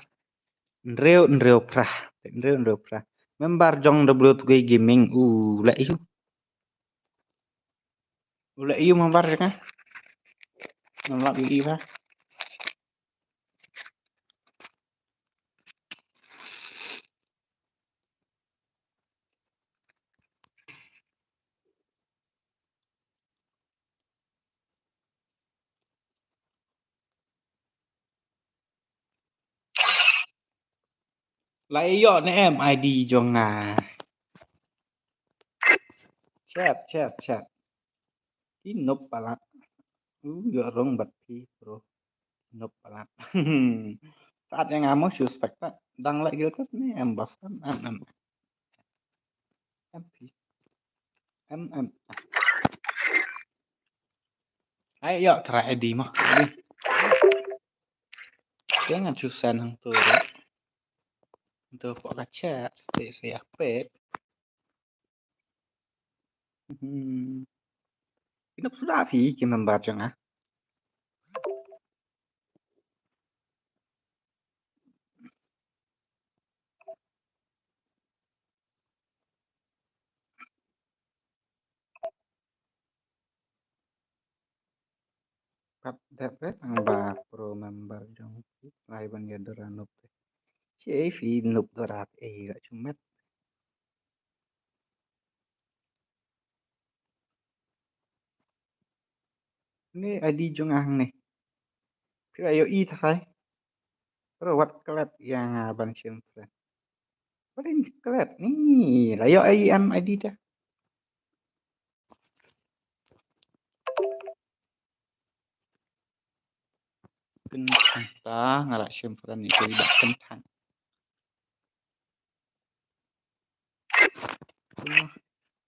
Hynriew, hynriew phra. Te hynriew, hynriew phra. Member jong W two K Gaming, u leh ïa u. U leh ïa u member jong nga. Ngam lap ïa u ba. La ïoh ne em I D jong nga. Chat, chat, chat. Ki noob palat. U ïoh rung bad phi, bro. Noob palat. Saat ïa nga mo shu spek ta. Dang leh guild test ne em, boss, em, em, em. Em phi. Em, em. Ai, ïoh try I D mo. I D. Te ngan shu send hangto re. Hangto pok ka chat, te sa ïa peit. Hmm. Ki noob suda phi ki member jong nga. Pat dep re tang ba pro member jong phi, trai ban ïa Dora noob te. Shi ei phi noob Dora te ei, la shu met. Ni I D jong nga hangne. Phi la ïohi trai. Bro, wat klet ïa nga ban shim friend. Wat klet ni, la ïoh ai em I D ta. Kynthang ta, nga la shim friend ïa ka i Bah Kynthang.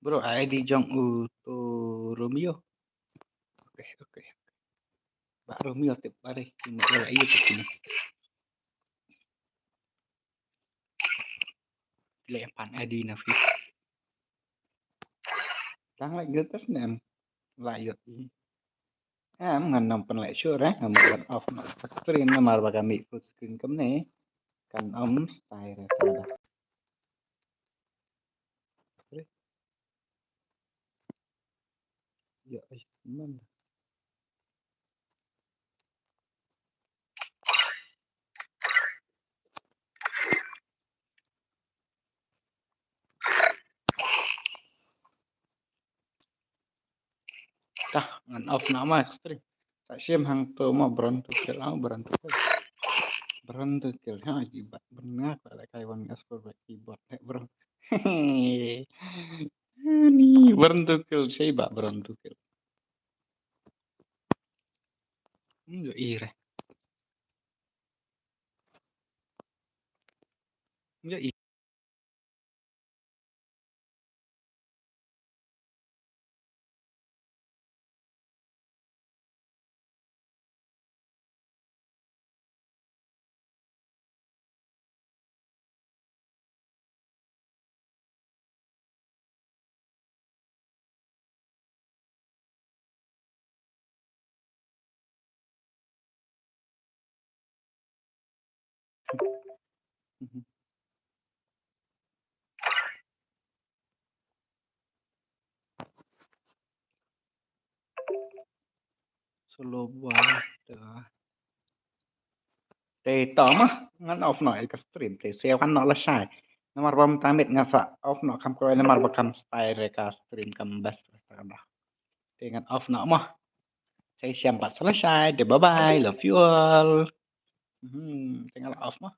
Bro, I D jong u to Romeo. Okay, okay. Bah Romeo tip bare, ki mut la ïa tip ni. Leh pan I D na phi. Tang leh guild test ne em. La ïoh i. Em, ngan nym pynleh shuh re, ngan nym off na stream namar ba ka mih full screen kumne. Kan ym style re ta da. Ïa, ai, man. Tah, ngan off na ma stream. Sa shim hangto ma bron to kill, ah, bron to kill. Bron to kill, ha, jibat bron nga, ka la kai wan ngas ko ba keyboard, eh, bron. Ni bron to kill, shei ba bron to kill. Hmm, yo ire. Yo i. Solo buai te. Te to mo, ngan off noh ïa ka stream te, siew kan noh lashai. Namar ba mynta mynta nga sa off noh kham kawei namar ba kam style re ka stream kam best re ka ba. Te ngan off noh mo. Sa shem pat sa lashai, te bye bye, love you all. Hmm, te ngan off mo.